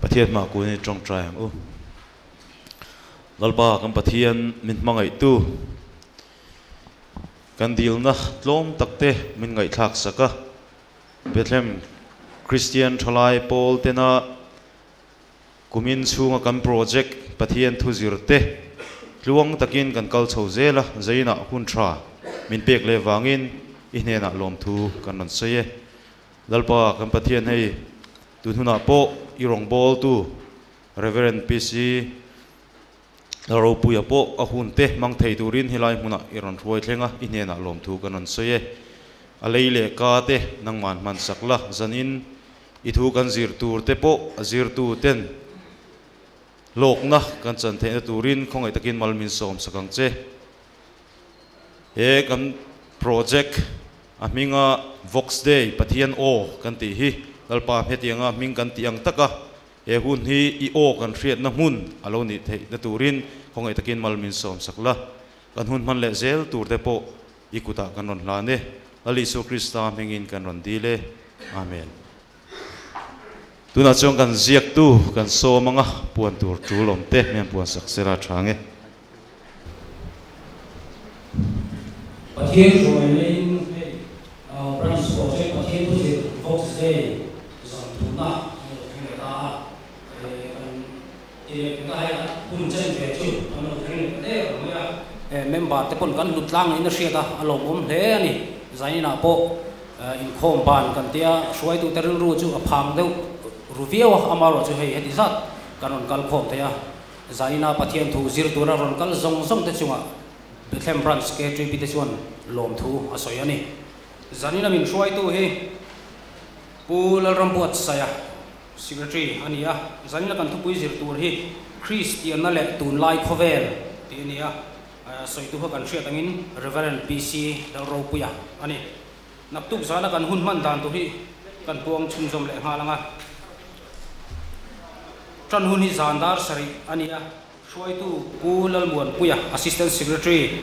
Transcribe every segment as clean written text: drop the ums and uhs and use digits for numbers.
Pathian hmaah kun i tawngtai ang u. Lalpa kan Pathian min hmangaihtu, kan dilna tlawm takte min ngaihthlak sak a, Bethlehem Kristian Thalai Pawl tena kumin chhunga kan project Pathian thu zirte tluang takin kan kal chho zel a, zainah hun tha min pek leh vangin i hnenah lawmthu kan rawn sawi e. Lalpa kan Pathian hei tun hunah pawh i rawngbawltu Rev. PC Ropuia pawh a hun te hmang thei turin helai hmunah i rawn hruai thleng a, i hnenah lawmthu kan rawn sawi e. A lei leh ka te nangman hman sak la, zanin i thu kan zir tur te pawh a zirtu ten hlawkna kan chan theihna turin khawngaih takin mal min sawm sak ang che. He kan project a hminga Vox Dei Pathian Aw kan tih hi Lalpa hetianga hming kan tih ang taka he hun hi i aw kan hriatna hmun a lo nih theihna turin khawngaih takin mal min sawm sak la. Kan hun hman leh zel tur te pawh i kutah kan rawn hlan e. Lal Isua Krista hmingin kan rawn dil e. Amen. Tunah chuan kan ziaktu kan sawm anga puan tur tul awm te hmel puan sak sela tha nge. Pathian hruaina-in hei Branch Project Pathian Thuzir Vox Day zan thumna an lo thleng leh ta a, kan ti leh ta hei a hun chen ve chu an lo thleng leh ta der mai a. Member te pawn kan hlut tlang niin a hriat a, a lawmawm hle a ni. Zainah pawh inkhawm ban kan tia hruaitute rilru chu a phang deuh ru viau a, amaherawhchu hei heti zat kan rawn kal khawm thei a. Zaina Pathian thu zir tura rawn kal zawng zawng te chungah Bethlehem Branch KTP te chuan lawmthu a sawi a ni. Zanina min hruaitu hi Pu Lalrambuatsaia, Secretary a ni a. Zanina kan thupui zir tur hi Kristianna leh Tunlai Khawvel tih a ni a. Sawitu kha kan hriat angin Rev. PC Lalropuia a ni. Naktuk zana kan hun hman dan tur hi kan puang chhunzawm leh nghal ang a. Tan hun hi zan dar sarih a ni a, hruaitu Pu Lalmuanpuia, Assistant Secretary,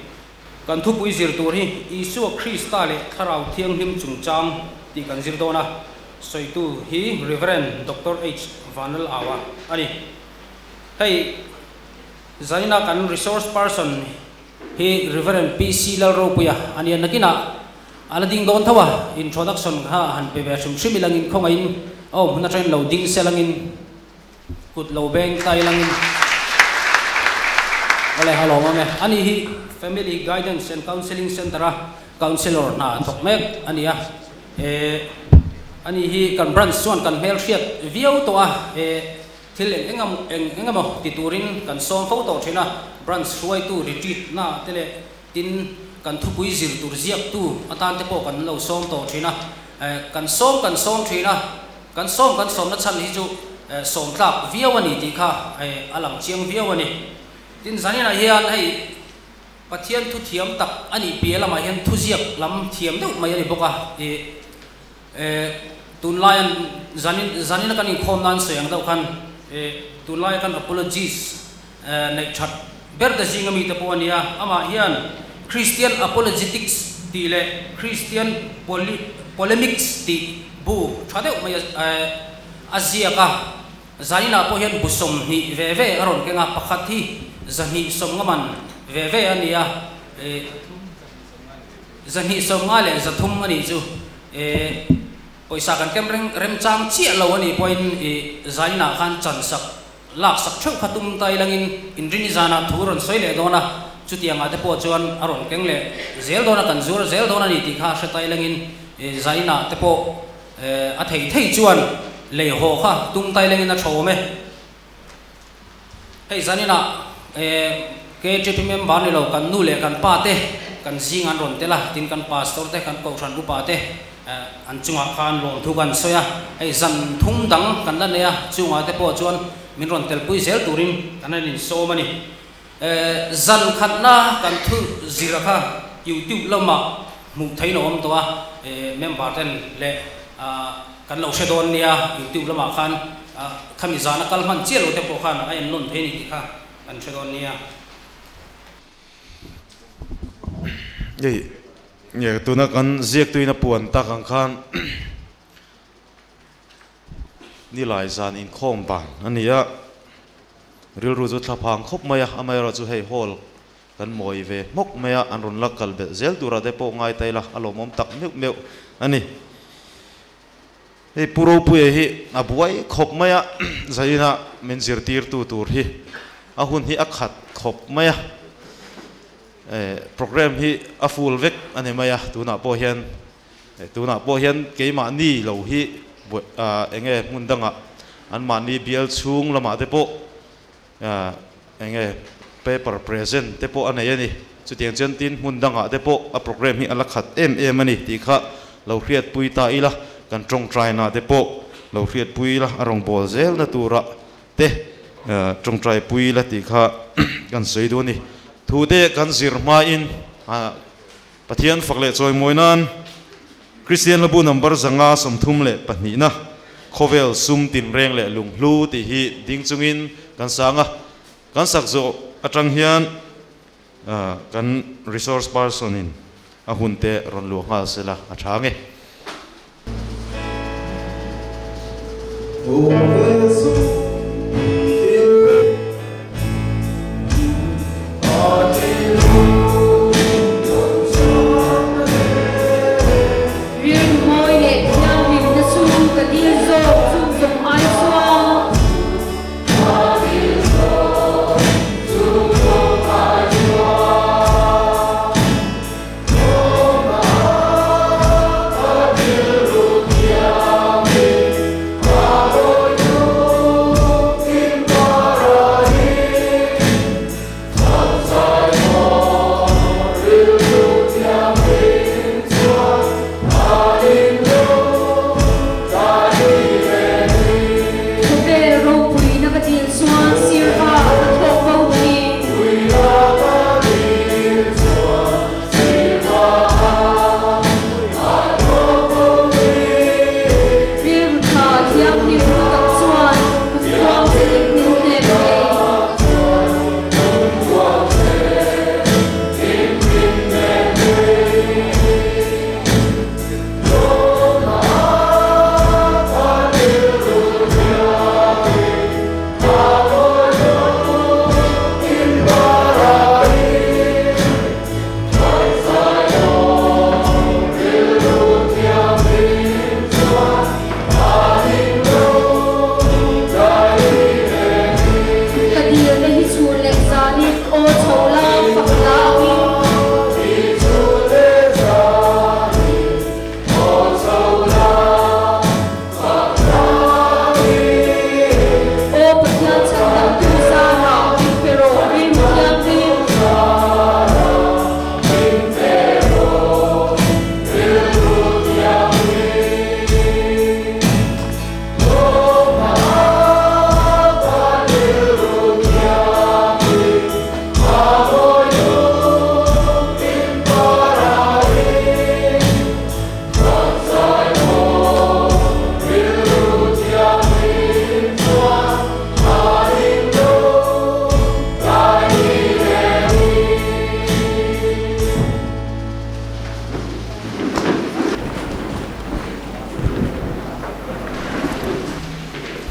kan thupui zir tur hi Isua Krista leh Thlarau Thianghlim chungchang tih kan zir dawn a, sawitu hi Rev. Doctor H. Vanlalaua a ni. Hei zaina kan resource person hi Rev. PC Lalropuia a nia, nakinah a la ding dawn tho a, introduction kha han pe ve hrim hrim ilangin khawngaihin a awm hun atangin lo ding se langin kut lo beng ta ilangin awle a lawm awm e. Ani hi Family Guidance and Counselling Centre a Counsellor hna thawk mek a ni a, eh ani hi kan branch chuan kan hmelhriat viau tawh a, eh Thil eng eng eng eng emaw ti turin kan sawm fo tawh thin a, branch hruaitu retreat na te leh tin kan thupui zir tur ziaktu atan te pawh kan lo sawm tawh thin a, kan sawm kan sawm thin a, kan sawm kan sawmna chhan hi chu sawm tlak viau a ni tih kha a lang chiang viau a ni. Tin zaninah hian hei Pathian thu thiam tak a nih piah lamah hian thuziak lam thiam deuh mai a ni bawk a, ih. Tunlaia zanin zanina kan inkhawm nan sawi ang deuh khan tunlaia kan apologist neih that ber te zinga mite pawh a ni a, amah hian Christian Apologetics tih leh Christian Polemics tih bu tha deuh mai a ziak a, zaninah pawh hian bu 20 ve ve a rawn keng a, pakhat hi 250 man ve ve a ni a. 253 a nih chu e pawisa kan kem reng remchang chiah lo a nih pawhin i zainah khan chan sak lak sak theuh kha tum ta ilangin inrini zanah thu rawn sawi leh dawn a, chutiangah te pawh chuan a rawn keng leh zel dawn a, kan zuar zel dawn a ni tih kha hre ta ilangin i zainah te pawh a thei thei chuan lei haw kha tum ta ilangin a tha awm e. Hei zaninah KTP member ni lo kan nu leh kan pa te kan zing an rawn tel a, tin kan pastor te kan kohhran upa te an chungah khan lawmthu kan sawi a, hei zan thum dang kan la nei a, chungah te pawh chuan min rawn telpui zel turin kan han insawm a ni. Zan khatna kan thu zira kha YouTube lamah hmuh theih a awm tawh a, member ten leh Kan lo hre dawn nia, YouTube lamah khan khami zana kal hman chiah lo te pawh khan a en nawn thei a ni tih kha kan hre dawn nia. Hei nge tuna kan ziaktuina puan tak ang khan Nilai zan inkhawm ban a ni a, rilru chu thlaphang khawp mai a, amaherawhchu hei hall kan mawi ve hmawk mai a, an rawn la kal belh zel turah te pawh ngai ta ila a lawmawm tak meuh meuh a ni. Hei Pu Ropuia hi a buai khawp mai a, zaina min zirtirtu tur hi a hun hi a khat khawp mai a, program hi a full vek a ni mai a, tunah pawh hian Tunah pawh hian keimahni lo hi eng nge hmun dangah anmahni bial chhung lamah te pawh eng nge paper present te pawh a nei a ni. Chutiang chuan tin hmun dangah te pawh a program hi a la khat em em a ni tih kha lo hriatpui ta ila, kan tawngtaina te pawh lo hriatpui ila, a rawngbâwl zelna turah te tawngtaipui ila tih kha kan sawi duh a ni. Thu te kan zir hmain Pathian fak leh chawimawi nan Kristian Hlabu number 532 na Khawvel sum tinreng leh lunghlu tih hi ding chungin kan sang a, kan sak zawh atang hian kan resource person in a hun te rawn luah nghal sela a tha nge. Rilru mawi leh thianghlimna chu ka dil zawk chung zawng ai chuan. Khawvel ropuina ka dil chuan sirva ka thawk bo thin. Rilru tha thianghlim thu tak chuan lungthuam che dik min hnem thei. Ka dilna hi chhun leh zanin aw chho la fak la angin. Aw Pathian chhandamtu zarah min pe rawh rilru thianghlim.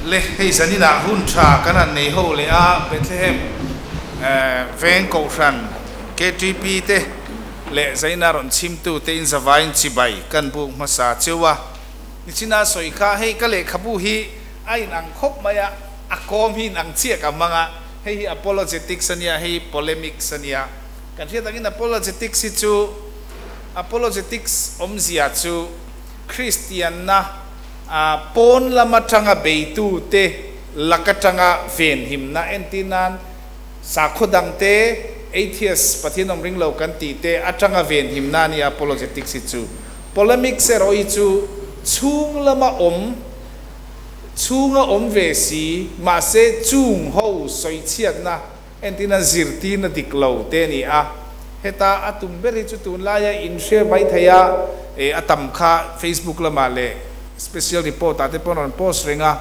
Le hei zaninah hun tha kan han nei ho leh a, Bethlehem veng kohhran KTP te leh zaina rawn chhimtu te in zavaiin chibai kan buk hmasa cheu a. Nichina sawi kha hei ka lehkhabu hi a inang khawp mai a, a kawm hi inang chiah ka hmang a, hei hi apologetics a nia, hei hi polemics a nia. Kan hriat angin apologetics hi chu apologetics awmzia chu Kristianna pawn lam atanga beitute lak atanga venhimna entir nan sakhaw dangte atheist Pathian awm ring lo kan tih te atanga venhimna a nia apologetics hi chu. Polemics erawh hi chu chhung lama awm chhunga awm ve si mahse chung ho sawichhiatna entirna zirtirna dik lo te a ni a. Heta a tum ber hi chu tunlaia inhre mai thei a, a tam kha Facebook lamah leh special report ah te pawh an rawn post reng a,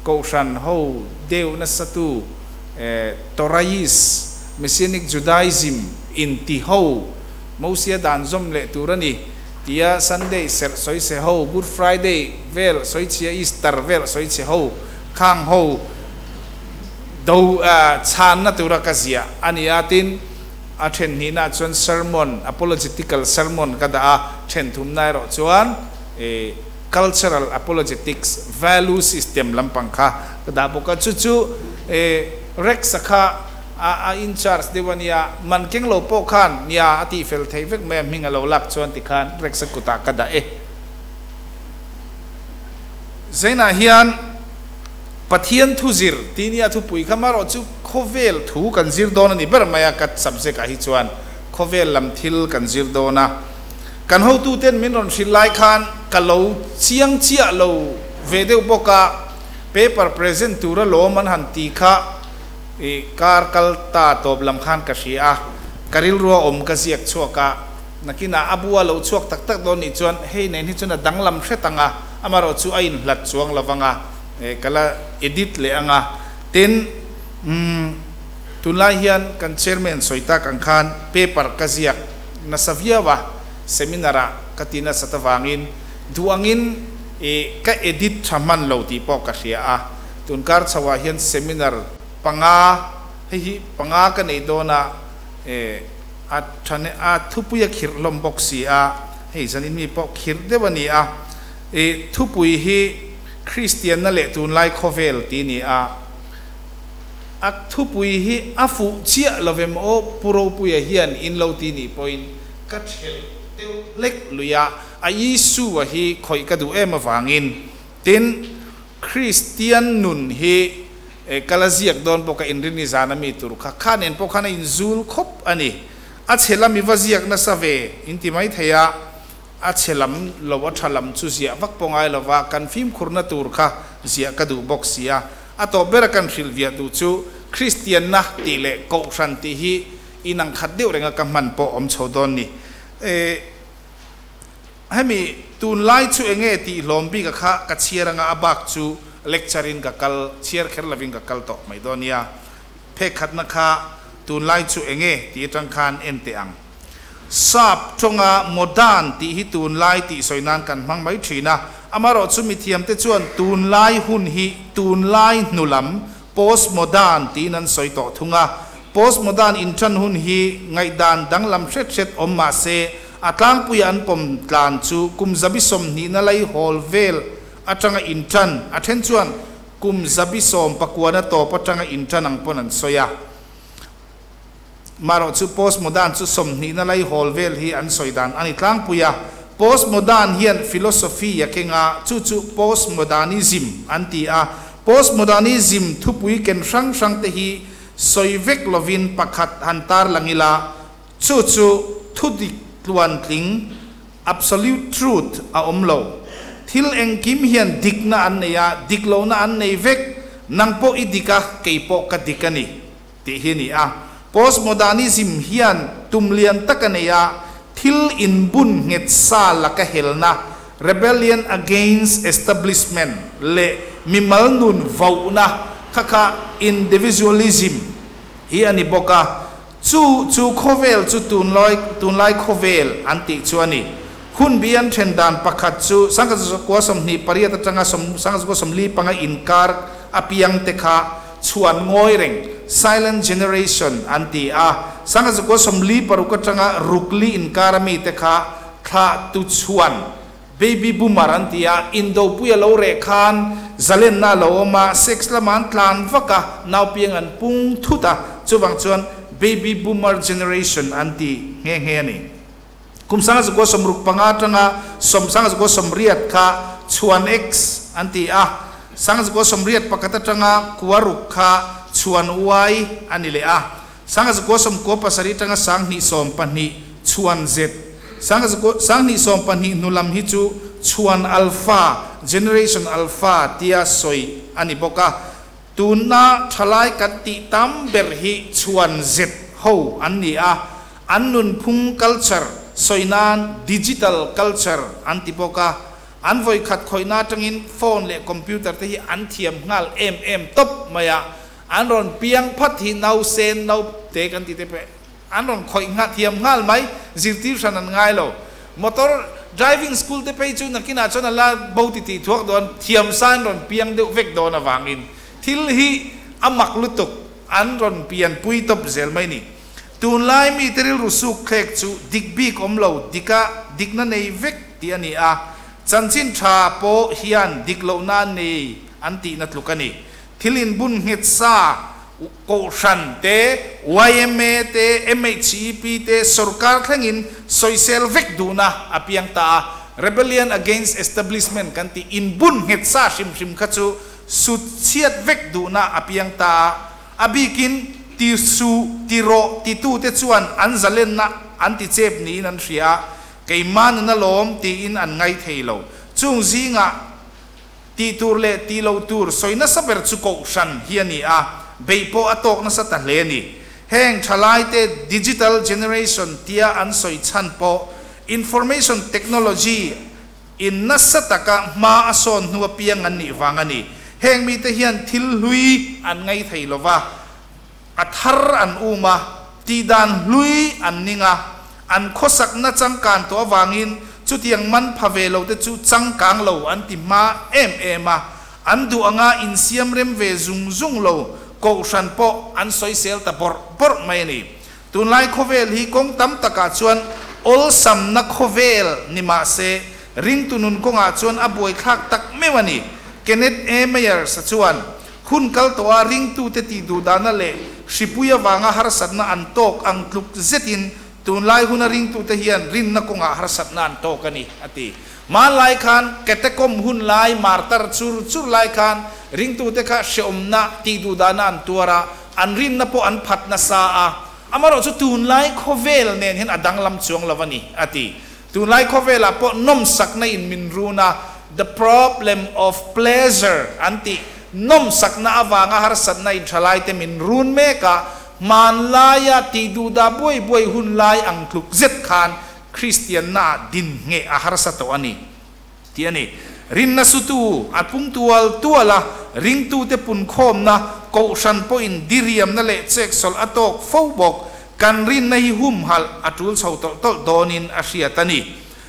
Kohhran ho deuh nasa tu Toraist, Messianic Judaism inti ho Mosia dan zawm leh tur a ni. Tia Sunday serh sawi chhe ho, Good Friday vel sawi chhia, Easter vel sawi chhe ho, khang ho do chhanna tura ka ziah a ni a. Tin, a then hnihnaah chuan sermon, apologetical sermon ka dah a, then thumna erawh chuan cultural apologetics, value system lampang kha ka dah bawk a. Chu chu Rex-a kha a a in charge deuh a nia, man keng lo pawh khan nia a tih fel theih vek mai a, hming a lo lak chuan tikhan Rex-a kutah ka dah e. Zainah hian Pathian thu zir tih nia thupui kha marawh chu khawvel thu kan zir dawn a ni ber mai a, ka subject ah hi chuan khawvel lam thil kan zir dawn a, kan hotuten min rawn hrilh lai khan ka lo chiang chiah lo ve deuh bawk a, paper present tura lawm an han ti kha. I kar kal ta tawp lam khan ka hria a, ka rilrua awm ka ziak chhuak a, nakinah a bu a lo chhuak tak tak dawn nih chuan hei nen hi chuan a danglam hret ang a, amaherawh chu a inhlat chuang lo vang a, ka la edit leh ang a. Tin, umm, tunlai hian kan chairman sawi tak ang khan paper ka ziak nasa viau a, seminar ah ka ti nasat avangin duh angin i ka edit tha hman lo tih pawh ka hria a. Tunkar chho ah hian seminar panga, hei hi panga ka nei dawn a, eh a thane a thupui a khirh hlawm bawk si a, hei zanin mi pawh khirh deuh a ni a, eh thupui hi Kristianna leh tunlai khawvel tih a ni a, a thupui hi a fuh chiah lovem aw Pu Ropuia hian in lo ti nih pawhin ka thelh deuh hlek lui a, a Isua hi khawih ka duh em avangin tin, Kristian nun hi ka la ziak dawn bawk a, inrini zan a mi tur kha kha nen pawh khan a inzul khawp a ni. A chhe lam i va ziak nasa ve in ti mai thei a, a chhe lam lo a tha lam chu ziah vak pawh ngai lova kan fimkhurna tur kha ziah ka duh bawk si a. A tawp bera kan hrilh viah duh chu Kristianna tih leh Kohhran tih hi inang khat deuh renga ka hman pawh awm chho dawn ni. Hemi tunlai chu enge tih hlawm bik a kha ka chhiar anga a bak chu lecture in ka kal chhiar kher lovin ka kal tawh mai dawn nia. Phek khatna kha tunlai chu enge tih atang khan en teh ang. Sap tawnga modern tih hi tunlai tih sawi nan kan hmang mai thin a, amarawh chu mithiam te chuan tunlai hun hi tunlai hnu lam postmodern tiin an sawi tawh thung a. Postmodern intan hun hi ngaihdan danglam hret hret awm mah se A tlangpuia an pawm tlan chu kum zabi sawmhnihna lai hawl vel atanga intan, a then chuan kum zabi sawm pakuana tawp atanga intan ang pawn an sawi a. Marawh chu postmodern chu sawmhnihna lai hawl vel hi an sawi dan a ni tlangpui a. Postmodern hian philosophy a keng a, chu chu postmodernism an ti a. Postmodernism thupui ken hrang hrang te hi sawi vek lovin pakhat han tarlang ila, Chu chu thudik tluantling, absolute truth, a awm lo. Thil engkim hian dikna an nei a, dik lohna an nei vek. Nang pawh i dik a, kei pawh ka dik a ni, tih hi a ni a. Postmodernism hian tum lian tak a nei a, thil inbun nghet sa laka helna, rebellion against establishment, leh mimal nun vauhna kha kha individualism hi a ni bawk a. Chu chu khawvel chu tunlai tunlai khawvel an tih chu a ni. Hun bi an then dan pakhat chu sangkhat zakua 28 atanga sawm sangkhat zakua 45 inkar apiang te kha chhuan ngawi reng, silent generation, an ti a. Sangkhat zakua 46 atanga rukli inkar ami te kha thlah tu chhuan, baby boomer, an ti a. Indopui a lo reh khan zalenna a lo awm a, sex lama an tlan vak a, naupiang an pung thut a, chuvang chuan baby boomer generation an ti nghe nghe a ni. Kum 1965 atanga 1980 kha chhuan X an ti a, 1981 atanga kua ruk kha chhuan Y a ni leh a, 1997 atanga 2012 chhuan Z, 2012 hnu lam hi chu chhuan Alpha, Generation Alpha, tia sawi a ni bawk a. Tuna thalai kan tih tam ber hi chhuan Z ho an ni a, an nunphung culture sawi nan digital culture an ti bawk a. An vawikhat khawihna atangin phone leh computer te hi an thiam nghal em em tawp mai a, an rawn piang phat hi nausen naute kan tih te pawh an rawn khawih nghah thiam nghal mai, zirtir hran an ngai lo. Motor Driving school te phei chu nakinah chuan a la bo ti tih thuak dawn, thiam san rawn piang deuh vek dawn avangin thil hi a mak lutuk an rawn pianpui tawp zel mai ni. Tunlai mite rilru suk thlek chu dik bik awm lo, dika dikna nei vek tih a ni a, chanchin tha pawh hian dik lohna nei an tihna tluk a ni. Thil inbun nghet sa Kohhran te, yma te, MHEP te sorkar thlengin sawisel vek duhna a piang ta a, rebellion against establishment kan tih inbun nghet sa hrim hrim kha chu sut chhiat vek duhna a piang ta a, a bikin ti su ti rawh titute chuan an zalenna an ti chep niin an hria a, keimah nun alawm tiin an ngai thei lo. Chung zingah tih tur leh tih loh tur sawi nasa ber chu kohhran hi a ni a, beih pawh a tawk nasa ta hle a ni. Heng thalaite digital generation tia an sawi chhan pawh information technology in nasa taka hma a sawn hnu apiang an nih vang a ni. Heng mite hian thil hlui an ngai thei lo va, a thar an um a, tihdan hlui an ning a, an khawsakna changkan tawh avangin chutiang man pha ve lo te chu changkang lo an ti hma em em a, an duh anga insiam rem ve zung zung lo kohhran pawh an sawisel ta bawrh bawrh mai a ni. Tunlai khawvel hi kawng tam takah chuan awlsamna khawvel ni mah se, ringtu nun kawngah chuan a buaithlak tak meuh a ni. Kenneth A. Meyers-a chuan, Hun kal tawha ringtute tih duhdahna leh hripui avanga harsatna an tawk ang tluk zetin tunlai huna ringtute hian rinna kawngah harsatna an tawk a ni, a ti. Hmanlai khan Catacomb hun lai martar chur chur lai khan ringtute kha hreawmna tih duhdahna an tuar a, an rinna pawh an phat nasa a. Amaherawhchu tunlai khawvel nen hian a danglam chuang lo a ni, a ti. Tunlai khawvelah pawh nawmsakna in min run a, the problem of pleasure an tih, nawmsakna avanga harsatna in thalaite min run mek a, hmanlaia tih duhdah buai buai hun lai ang tluk zet khan Kristiannaah din ngheh a harsa tawh a ni, tih a ni. Rinna sutu a pung tual tual a, ringtute punkhawmna, kohhran pawhin diriamna leh cheksawlh a tawk fo bawk. Kan rinna hi humhalh a tul chho tawlh tawlh dawnin a hriat a ni.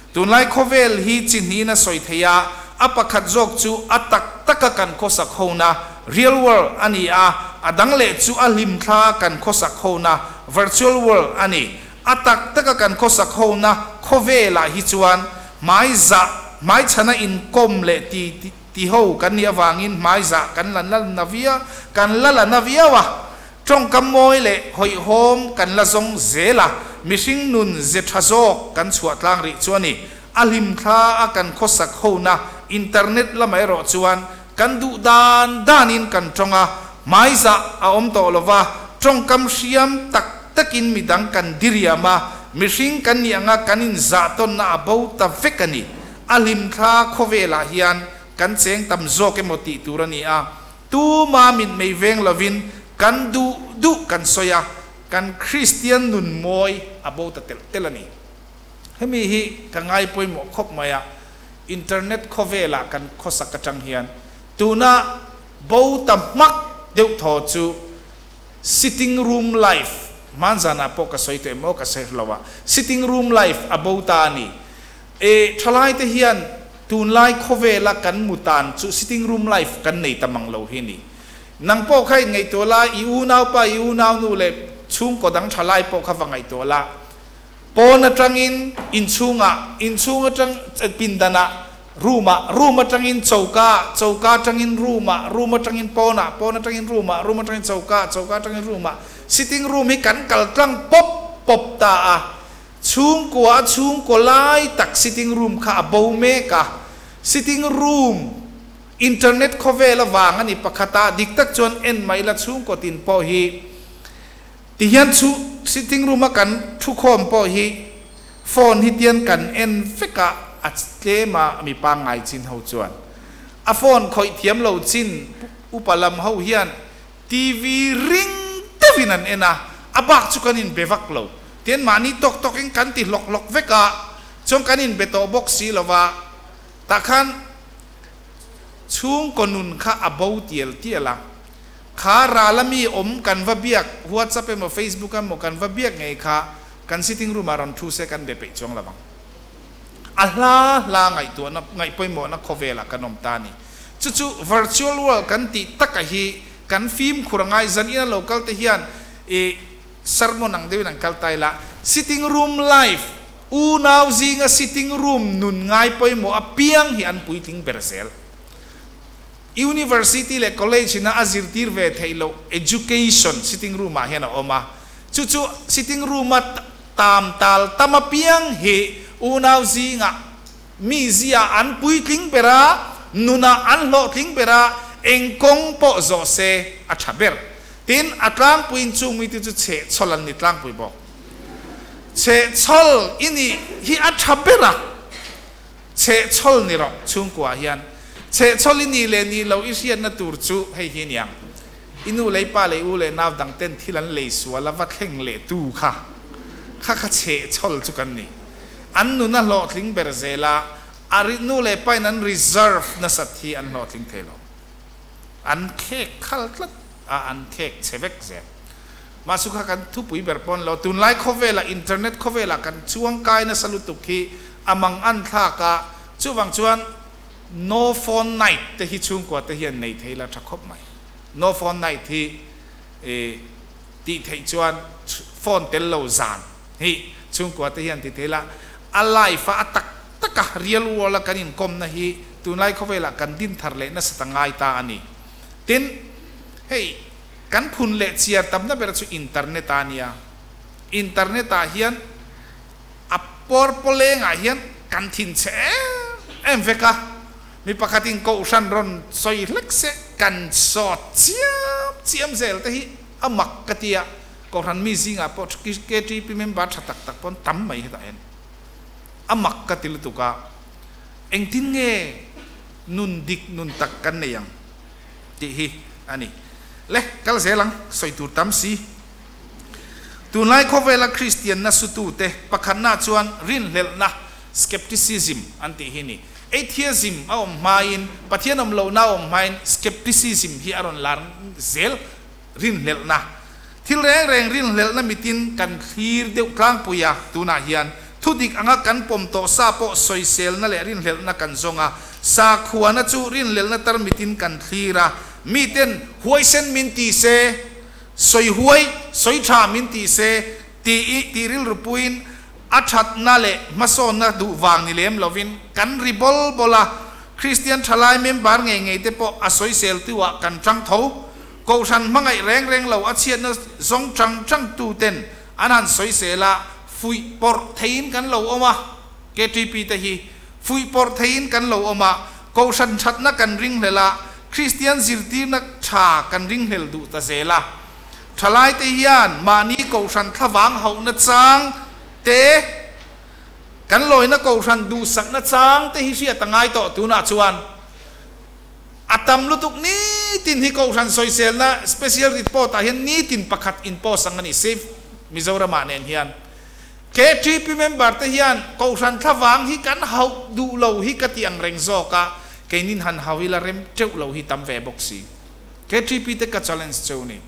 Tunlai khawvel hi chi hnihin a sawi thei a, a pakhat zawk chu a tak taka kan khawsak hona, real world, a ni a, a dang leh chu a hlimthla kan khawsak hona, virtual world, a ni. A tak taka kan khawsak hona khawvelah hi chuan hmaizah, hmaichhana inkawm leh ti ti ho kan nih avangin hmaizah kan la la na viau, kan la la na viau a. Tawngkam mawi leh hawihhawm kan la zawng zel a, mihring nun ze tha zawk kan chhuah tlang rih chu a ni. A hlimthla a kan khawsak hona internet lamah erawh chuan kan duh dan danin kan tawng a, hmaizah a awm tawh lova, tawngkam hriam tak takin midang kan diriam a, mihring kan nih anga kan inzah tawnna a bo ta vek a ni. A hlimthla khawvelah hian kan cheng tam zawk emaw tih tur a ni a, Tuma mitmei veng lovin kan duh duh kan sawi a, kan Kristian nun mawi a bo ta telh telh a ni. Hemi hi ka ngai pawimawh khawp mai a, internet khawvelah kan khawsak atang hian tuna bo ta hmak deuh thaw chu sitting room life, hmanzanah pawh ka sawi tawh em aw ka sawi hre lo a, sitting room life a bo ta a ni. E, thalaite hian Tunlai khawvela kan mu tan chu sitting room life kan nei ta mang lo hi ni. Nang pawh kha inngaihtuah la, i unaupa, i unaunu leh chhungkaw dang tha lai pawh kha va ngaihtuah la. Pawn atangin inchhungah, inchhung atang pindanah, room-ah, room atangin choka, choka atangin room-ah, room atangin pawnah, pawn atangin room-ah, room atangin choka, choka atangin room-ah, sitting room hi kan kal tlang pawp pawp ta a. Chhungkua a chhungkaw lai tak sitting room kha a bo mek a, sitting room internet khawvel avang a ni pakhat a, dik tak chuan en mai la chhungkaw tin pawh hi ti hian chu sitting room a kan thukhawm pawh hi phone hi tian kan en vek a, a tlem a mi pangngai chin ho chuan a phone khawih thiam lo chin upa lam ho hian TV ring deuhin an en a, a bak chu kan inbe vak lo. Tian mahni tawk tawkin kan ti hlawk hlawk vek a, chuan kan inbe tawh bawk si lo va, tah khan chhungkaw nun kha a bo tial tial a. Kha ral a mi awm kan va biak, WhatsApp emaw Facebook emaw kan va biak ngei kha kan sitting room ah rawn thu se kan be peih chuang lo vang. A hla hla ngaihtuahna, ngaihpawimawhna khawvelah kan awm ta a ni. Chu chu virtual world kan tih taka hi kan fimkhur a ngai. Zan ina lo kal te hian i sermon ang deuhin an kal ta ila. Sitting room life, unau zinga sitting room nun ngaipawimawh apiang hi an puitling ber zel. University leh college ina a zirtir ve theih loh education sitting room ah hian a awm a. Chu chu sitting room a tam tal tam apiang hi unau zingah mi zia an puitling ber a, nunah an hlawhtling ber a, eng kawng pawh zawh se a tha ber. Tin, a tlangpuiin chung mite chu chhehchhawl an ni tlangpui bawk. Chhehchhawl i nih hi a tha ber a, chhehchhawl ni rawh chhungkuaah hian. Chhehchhawl i nih leh nih loh i hriatna tur chu hei hi a ni ang. I nu leh i pa leh i u leh nau dang ten thil an lei sual a va thleng leh tu kha kha kha chhehchhawl chu kan ni. An nun a hlawhtling ber zel a, a nu leh pain an reserve nasat hi an hlawhtling thei lo. An khek khal tlat a, an khek chhe vek zel. Mahse kha kan thupui ber pawn lo, tunlai khawvelah internet khawvelah kan chuangkai nasa lutuk hi a mang an thlak a, chuvang chuan no phone night te hi chhungkua te hian nei thei la tha khawp mai. No phone night hi tih theih chuan phone tel lo zan hi chhungkua te hian ti thei la, a life a a tak tak a real world a kan inkawmna hi tunlai khawvelah kan din thar leh nasa ta ngai ta a ni. Tin, hei kan phun leh chiar tamna ber chu internet a nia. Internet ah hian a pawr pawlengah hian kan thinchhe em em vek a. Mi pakhatin kohhran rawn sawi hlek se kan sawt chiam chiam zel te hi a mak ka ti a, kohhran mi zingah pawh KTP member tha tak tak pawn tam mai hetah hian a mak ka ti lutuk a, engtin nge nun dik nun tak kan nei ang tih hi a ni. Le, kal zel ang, sawi tur tam si. Tunlai khawvela Kristianna sutute pakhatna chuan rinhlelhna, skepticism, an tih hi a ni. Atheism a awm hmain, Pathian awm lohna a awm hmain skepticism hi a rawn lar zel, rinhlelhna. Thil reng reng rinhlelhna mitin kan thlir deuh tlangpui a, tunah hian thudik anga kan pawm tawh sa pawh sawiselna leh rinhlelhna kan zawng a, sakhuana chu rinhlelhna tarmitin kan thlir a, miten huaisen min ti se, sawi huai, sawi tha min ti se tih i tih rilru puiin A thatna leh hmasawnna duh vang ni lem lovin kan ri bawl bawl a, Kristian thalai member ngei ngei te pawh a sawiseltu ah kan tang tho. Kohhran hmangaih reng reng lo a chhiatna zawng tang tang tu ten an han sawisel a, fuih pawrh theiin kan lo awm a, KTP te hi fuih pawrh theiin kan lo awm a, Kohhran thatna kan ringhlel a, Kristian zirtirna tha kan ringhlel duh ta zel a. Thalaite hian mahni kohhran thlavang hauhna chang te, kan lawina kohhran duhsakna chang te hi hriat a ngai tawh. Tunah chuan a tam lutuk nitin hi kohhran sawiselna special report ah hian nitin pakhat in post ang a ni. Save Mizoramah nen hian KTP member te hian kohhran thlavang hi kan hauh duh lo hi ka ti ang reng zawk a, keinin han hau ila rem teuh lo hi tam ve bawk si. KTP te ka challenge cheu ni.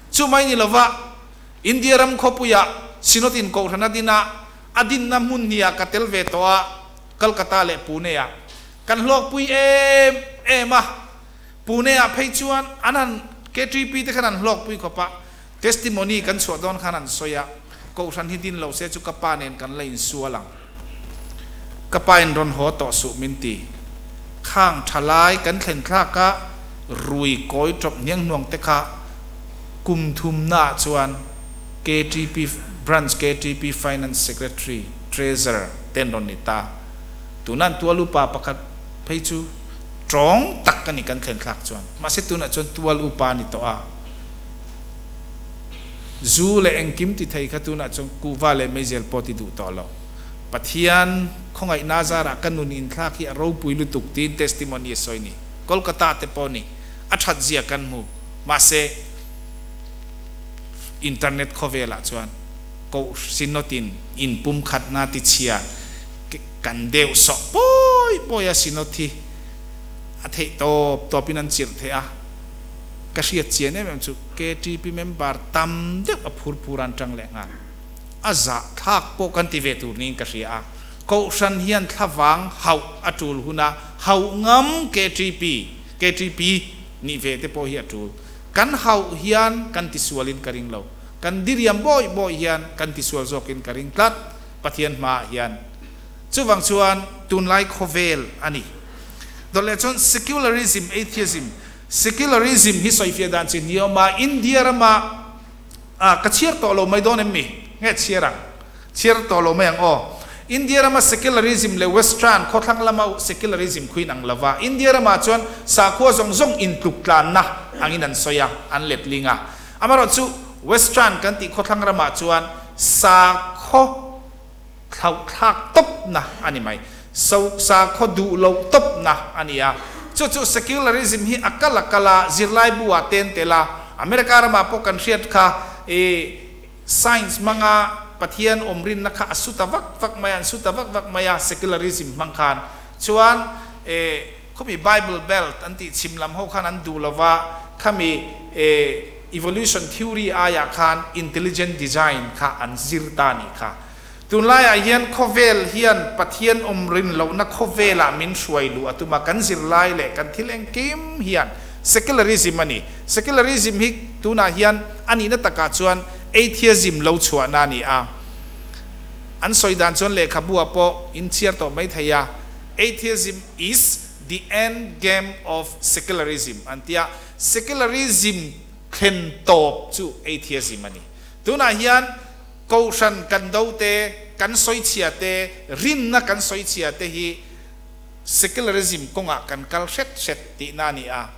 Chu mai ni lova India ram khawpuia Synod in kohhran a din a, a dinna hmun hniah ka tel ve tawh a, Kolkata leh Pune ah kan hlawkpui em em a. Pune ah phei chuan an han KTP te khan an hlawkpui khawp a, testimony kan chhuah dawn khan an sawi a, kohhran hi din lo se chu ka pa nen kan la insual ang. Ka pa in rawn haw tawh suh min ti. Khang tha lai kan thlen thlak a, rui kawi tawp hniang hnuang te kha kum thumna ah chuan KTP Branch KTP Finance Secretary, Treasurer, te an rawn ni ta. Tuna an tual upa pakhat phei chu tawng tak a ni kan thlen thlak chuan. Mahse tunah chuan tual upa a ni tawh a. Zu leh engkim ti thei kha tunah chuan kuhva leh meizel pawh ti duh tawh lo. Pathian khawngaihna zarah ka nun inthlak hi a ropui lutuk tiin testimony a sawi ni. Kolkata te pawh ni a that zia kan hmu. Mahse internet khawvelah chuan koh synod-in inpumkhatna tichhia kan deuh sawh pawi pawi a synod hi a theih tawp tawpin an chirh theih a. Ka hriat chian em em chu KTP member tam deuh a phur phur an tang leh nghal. A zah thlak pawh kan ti ve tur niin ka hria a. Kohhran hian thlavang hauh a tul huna hauh ngam ktp, ktp nih ve te pawh hi a tul. Kan hauh hian kan tisualin ka ring lo. Kan diriam bawih bawih hian kan tisual zawkin ka ring tlat Pathian hmaah hian. Chuvang chuan tunlai khawvel a ni. Dawt leh chuan secularism, atheism, secularism hi sawifiah dan chi ni awm a, India rama ah ka chhiar tawh lo mai dawn em mi? Nge chhiar ang? Chhiar tawh lo mai ang aw. India rama secularism leh Western khawthlang lama secularism khuin ang lova. India ramah chuan sakhua zawng zawng intluk tlanna angin an sawi a, an letling a. Amaherawhchu Western kan tih khawthlang ramah chuan sakhaw thlauhthlak tawpna a ni mai. So sakhaw duh loh tawpna a ni a. Chu chu secularism hi a kal a kal a, zirlaibu ah ten tel a. America ramah pawh kan hriat kha i Science hmanga Pathian awm rinna kha a su ta vak vak mai a, an su ta vak vak mai a, secularism hmang khan. Chuan eh khawmi Bible Belt an tih chhim lam ho khan an duh lo va, khami eh evolution theory aiah khan intelligent design kha an zir ta a nih kha. Tunlaiah hian khawvel hian Pathian awm rin lohna khawvelah min hruai luh a tum a, kan zirlai leh kan thil engkim hian secularism a ni. Secularism hi tunah hian a nihna takah chuan atheism lo chhuahna a ni a. An sawi dan chuan lehkhabu ah pawh in chhiar tawh mai thei a, atheism is the end game of secularism an ti a, secularism thlen tawp chu atheism a ni. Tunah hian Kohhran kan do te, kan sawichhia te, rinna kan sawichhia te hi secularism kawngah kan kal hret hret tihna a ni a.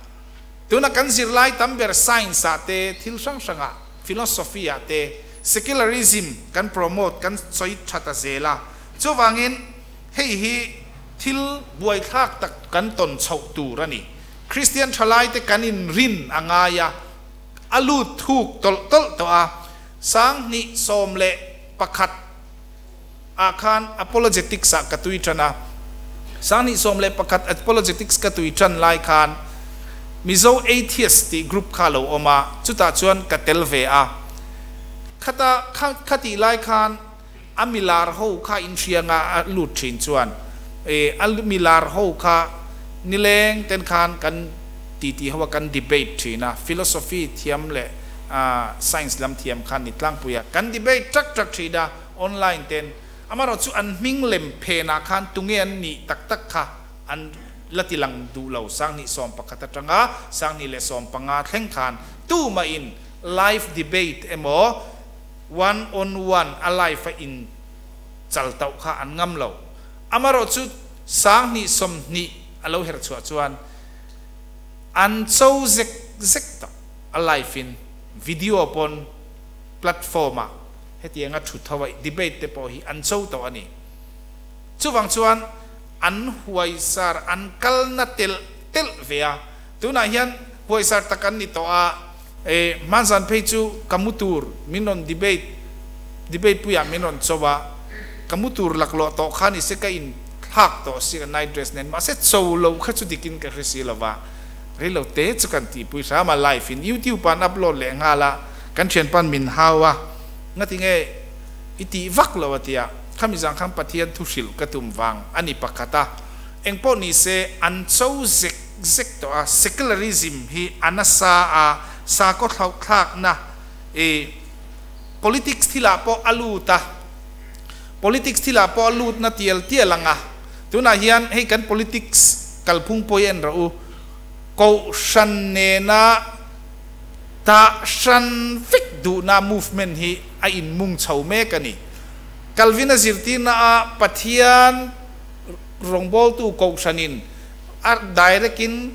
Tuna kan zirlai tam ber science ah te, thil hrang hrangah, philosophy ah te secularism kan promote, kan sawi tha ta zel a. Chuvangin hei hi thil buaithlak tak kan tawn chhoh tur a ni. Kristian thalaite kan inrin a ngai a, a lut thuk tawlh tawlh tawh a. 2011 ah khan apologetics ah ka tui tan a, 2011 apologetics ka tui tan lai khan Mizo Atheist tih group kha lo awm a, chutah chuan ka tel ve a. Khata khatih lai khan a milar ho kha inhrianga a lut thin chuan a milar ho kha nileng ten khan kan titi ho a kan debate thin a, philosophy thiam leh science lam thiam khan ni tlangpui a, kan debate tak tak thin a online ten, amaherawh chu an hming lem phenah khan tunge an nih tak tak kha an la ti lang duh lo, 2011 atanga 2015 thleng khan tumahin live debate emaw One on one a live a in chal tauh kha an ngam lo. Amaherawh chu 2020 a lo her chhuah chuan an cho zek zek tawh a live in video pawn platform ah hetianga thu tho a debate te pawh hi an cho tawh a ni. Chuvang chuan an huaisar an kal na telh telh ve a. Tunah hian huaisar tak an ni tawh a. E, hmanzan phei chu ka mu tur min rawn debate, debate puiah min rawn cho a, ka mu tur laklawh tawh kha ni se ka in thlak tawh si ka night dress nen, mahse cho lo kha chu dikin ka hre si lo va, rei lo te chu kan tihpui hram a, live in youtube ah an upload leh nghal a, kan thianpa'n min hau a, ngati nge i tih vak lo a tia, khami zang khan Pathian thu hrilh ka tum vang a ni pakhat a, engpawh ni se an cho zek zek tawh a, secularism hi a nasa a, sakhaw thlauhthlakna i politics thilah pawh a lut a, politics thilah pawh a lut na tial tial ang a, tunah hian hei kan politics kalphung pawh hi en rawh u, kohhran nena dah hran vek duhna movement hi a inmung chho mek a ni. Calvin-a zirtirna a Pathian rawngbawltu kohhranin A direct in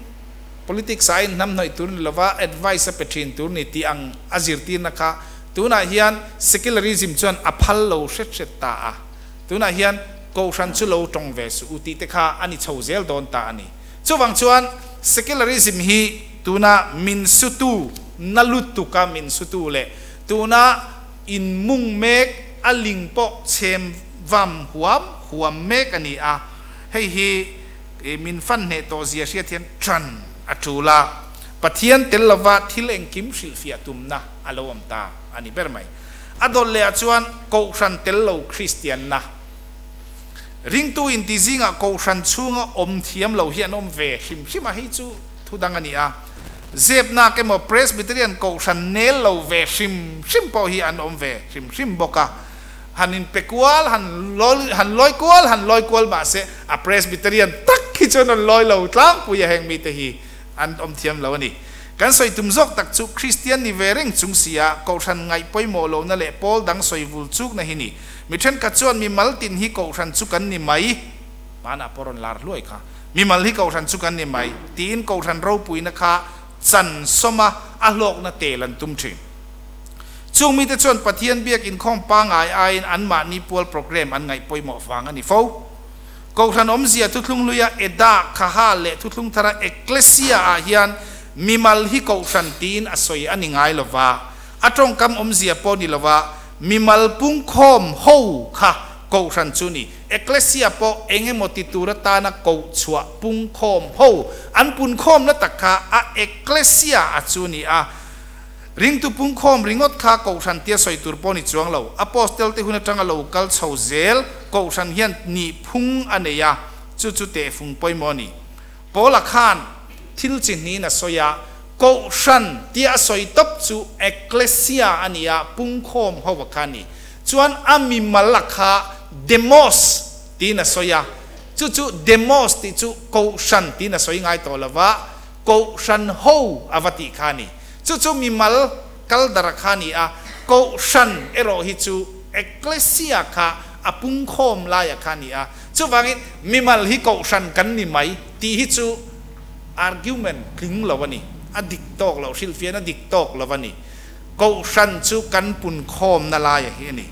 politics ah a inhnamhnawih tur ni lova advice a pe thin tur ni tih ang a zirtirna kha tunah hian secularism chuan a phal lo hret hret ta a. Tunah hian Kohhran chu lo tawng ve suh u tih te kha a ni chho zel dawn ta a ni. Chuvang chuan secularism hi tuna min sutu na lutuka min sutu leh tuna inmung mek a ling pawh chhem vam huam huam mek a ni a. Hei hi I min fan hneh tawh zia hriat hian ṭan a ṭul a, Pathian tel lova thil engkim hrilhfiah tumna a lo awm ta a ni ber mai. A dawt leh ah chuan Kohhran tel lo Kristianna. Ringtu inti zingah Kohhran chhunga awm thiam lo hi an awm ve hrim hrim a, hei chu thu dang a ni a. Zepnak emaw Presbyterian Kohhran nel lo ve hrim hrim pawh hi an awm ve hrim hrim bawk a. Han inpe kual, han han lawi kual, han lawi kual mahse a Presbyterian tak hi chuan an lawi lo tlangpui a, heng mite hi an awm thiam lo a ni. Kan sawi tum zawk tak chu Kristian ni ve reng chung si a, Kohhran ngaih pawimawh lohna leh pawl dang sawi vul chukna hi ni. Mi thenkhat chuan mimal tin hi Kohhran chu kan ni mai, hmanah pawh rawn lar hluai kha, mimal hi Kohhran chu kan ni mai, tiin Kohhran ropuina kha chan sawma a hlawkna tel an tum thin. Chung mite chuan Pathian biak inkhawm pangngai aiin anmahni pual program an ngaih pawimawh vang a ni fo. Kohhran awmzia thuthlung hluia Edah, Khaha leh thuthlung thara Ekklesia ah hian mimal hi Kohhran tiin a sawi a ni ngai lova, a tawngkam awmzia pawh ni lova mimal pungkhawm ho kha Kohhran chu ni. Ekklesia pawh eng emaw ti tur atana koh chhuah pungkhawm ho an punkhawmna tak kha a Ekklesia a chu ni a. Ringtu pungkhawm ringawt kha Kohhran tia sawi tur pawh ni chuang lo. Apostle te hun atanga lo kal chho zel Kohhran hian nih phung a nei a, chu chu tehfung pawimawh a ni. Paula khan thil chi hnihin a sawi a, Kohhran tia a sawi tawp chu ekklesia a ni a, pungkhawm ho a kha a ni. Chuan a mimal a kha demos tiin a sawi a, chu chu demos tih chu Kohhran tiin a sawi ngai tawh lo va, Kohhran ho a va tih kha a ni. Chu chu mimal kal dar a kha a ni a, Kohhran erawh hi chu Ekklesia kha a pungkhawm lai a kha a ni a. Chuvangin mimal hi Kohhran kan ni mai tih hi chu argument tling lo a ni. A dik tawk lo, hrilhfiahna dik tawk lo a ni. Kohhran chu kan punkhawmna lai a hi a ni.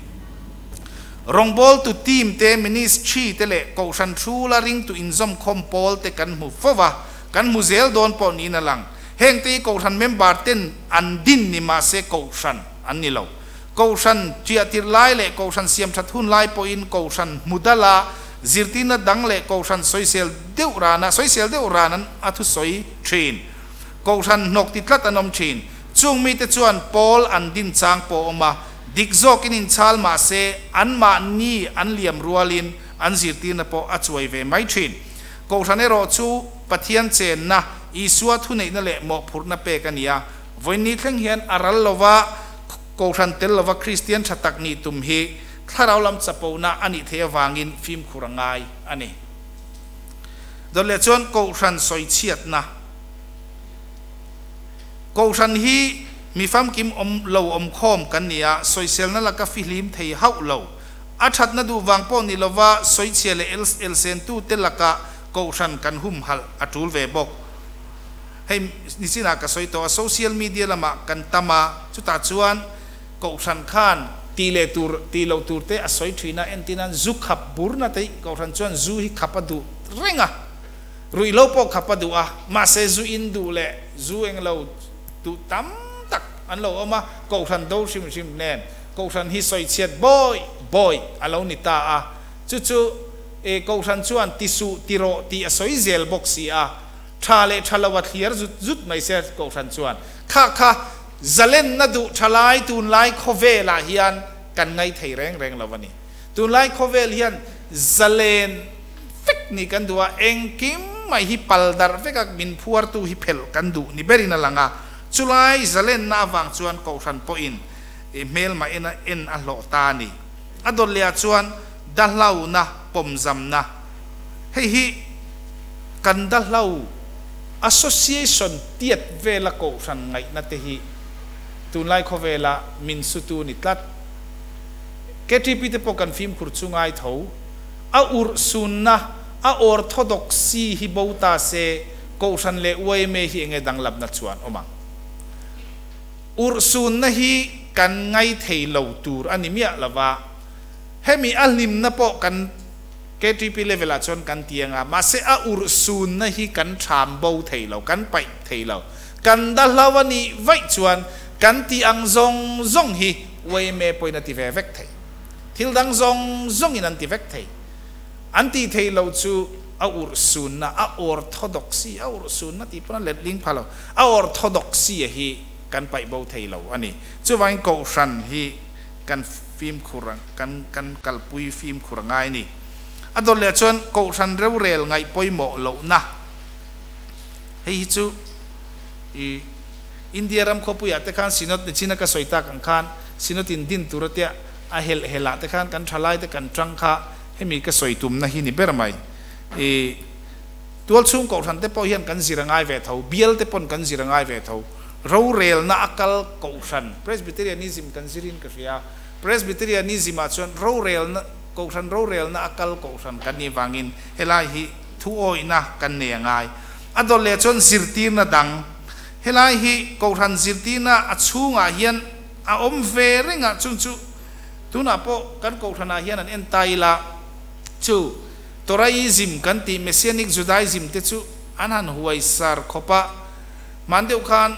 Rawngbawltu team te, ministry te leh Kohhran thula ringtu inzawmkhawm pawl te kan hmu fo va. Kan hmu zel dawn pawh niin a lang. Hengte hi Kohhran member ten an din ni mahse Kohhran an ni lo. Kohhran ṭiahtirh lai leh Kohhran siamṭhat hun lai pawhin Kohhran hmu dala zirtirna dang leh Kohhran sawisel deuh rana sawisel deuh ran an a thusawi ṭhin. Kohhran hnawk ti tlat an awm ṭhin. Chung mite chuan pawl an din chang pawh a awm a, dik zawkin inchhal mahse anmahni an liam rualin an zirtirna pawh a chuai ve mai ṭhin. Kohhran erawh chu Pathian chenna, Isua thuneihna leh mawhphurhna pek a ni a. Vawiinni thleng hian a ral lova Kohhran tel lova Kristian tha tak nih tum hi thlarau lam chapona a nih theih avangin fimkhur a ngai a ni. Dawt leh chuan Kohhran sawichhiatna. Kohhran hi mi famkim awm lo awmkhawm kan ni a, sawiselna laka fihlim thei hauh lo. A thatna duh vang pawh ni lova sawichhia leh elsentute lakah kohhran kan humhalh a tul ve bawk. Hei nichinah ka sawi tawh a, social media lamah kan tam a, chutah chuan kohhran khan tih leh tur tih loh tur te a sawi thin a, entirnan zu khap burna te hi kohhran chuan zu hi khap a duh reng a, ruihhlo pawh khap a duh a, mahse zu in duh leh zu englo duh tam tak an lo awm a, kohhran do hrim hrim nen. Kohhran hi sawichhiat bawi bawi a lo ni ta a, chu chu e Kohhran chuan ti suh ti rawh tih a sawi zel bawk si a, tha leh tha lo a thliar zut zut mai se Kohhran chuan kha kha zalenna duh tha lai tunlai khawvelah hian kan ngai thei reng reng lo a ni. Tunlai khawvel hian zalen vek nih kan duh a, engkim mai hi pal darh vek a, min phuartu hi phelh kan duh ni berin a lang a, chulai zalenna avang chuan Kohhran pawhin I hmelmah en a en a hlawh ta a ni. A dawt leh ah chuan Dahlauna pawmzamna. Hei hi kan Dahlau Association tiat vela kohhran ngaihna te hi tunlai khawvela min sutu ni tlat. KTP te pawh kan fimkhur chu ngai tho. A urh sunna, a orthodoxy hi bo ta se kohhran leh yma hi enge danglamna chuan awm ang. Urhsunna hi kan ngai thei lo tur a ni miah lo va, hemi a hlimna pawh kan KTP level ah chuan kan ti anga, mahse a urhsunna hi kan tham bo thei lo, kan paih thei lo. Kan dahlo a nih vaih chuan kan tih ang zawng zawng hi yma pawhin a ti ve vek thei. Thil dang zawng zawngin an ti vek thei. An tih theih loh chu a urhsunna, a orthodoxy, a urhsunna tih pawn a letling pha lo, a orthodoxy a hi kan paih bo thei lo a ni. Chuvangin Kohhran hi kan fimkhur, kan kan kalpui fimkhur a ngai a ni. A dawt leh chuan Kohhran rorel ngaih pawimawh lohna hei hi chu i India ram khawpuiah te khan Synod ni chin a ka sawi tak ang khan Synod in din tur atia a helh helh ah te khan kan thalai te kan tang kha hemi ka sawi tumna hi ni ber mai. I Tualchhung Kohhran te pawh hian kan zir a ngai ve tho, bial te pawn kan zir a ngai ve tho. Rorelna a kal Kohhran, Presbyterianism kan zirin ka hria a, Presbyterianism ah chuan rorelna, Kohhran rorelna a kal Kohhran kan nih vangin helai hi thuawihna kan nei a ngai. A dawt leh chuan zirtirna dang, helai hi Kohhran zirtirna a chhungah hian a awm ve reng a, chung chu tunah pawh kan Kohhranah hian an en ta ila chu Torahism kan tih Messianic Judaism te chu an han huaisar khawp a, hman deuh khan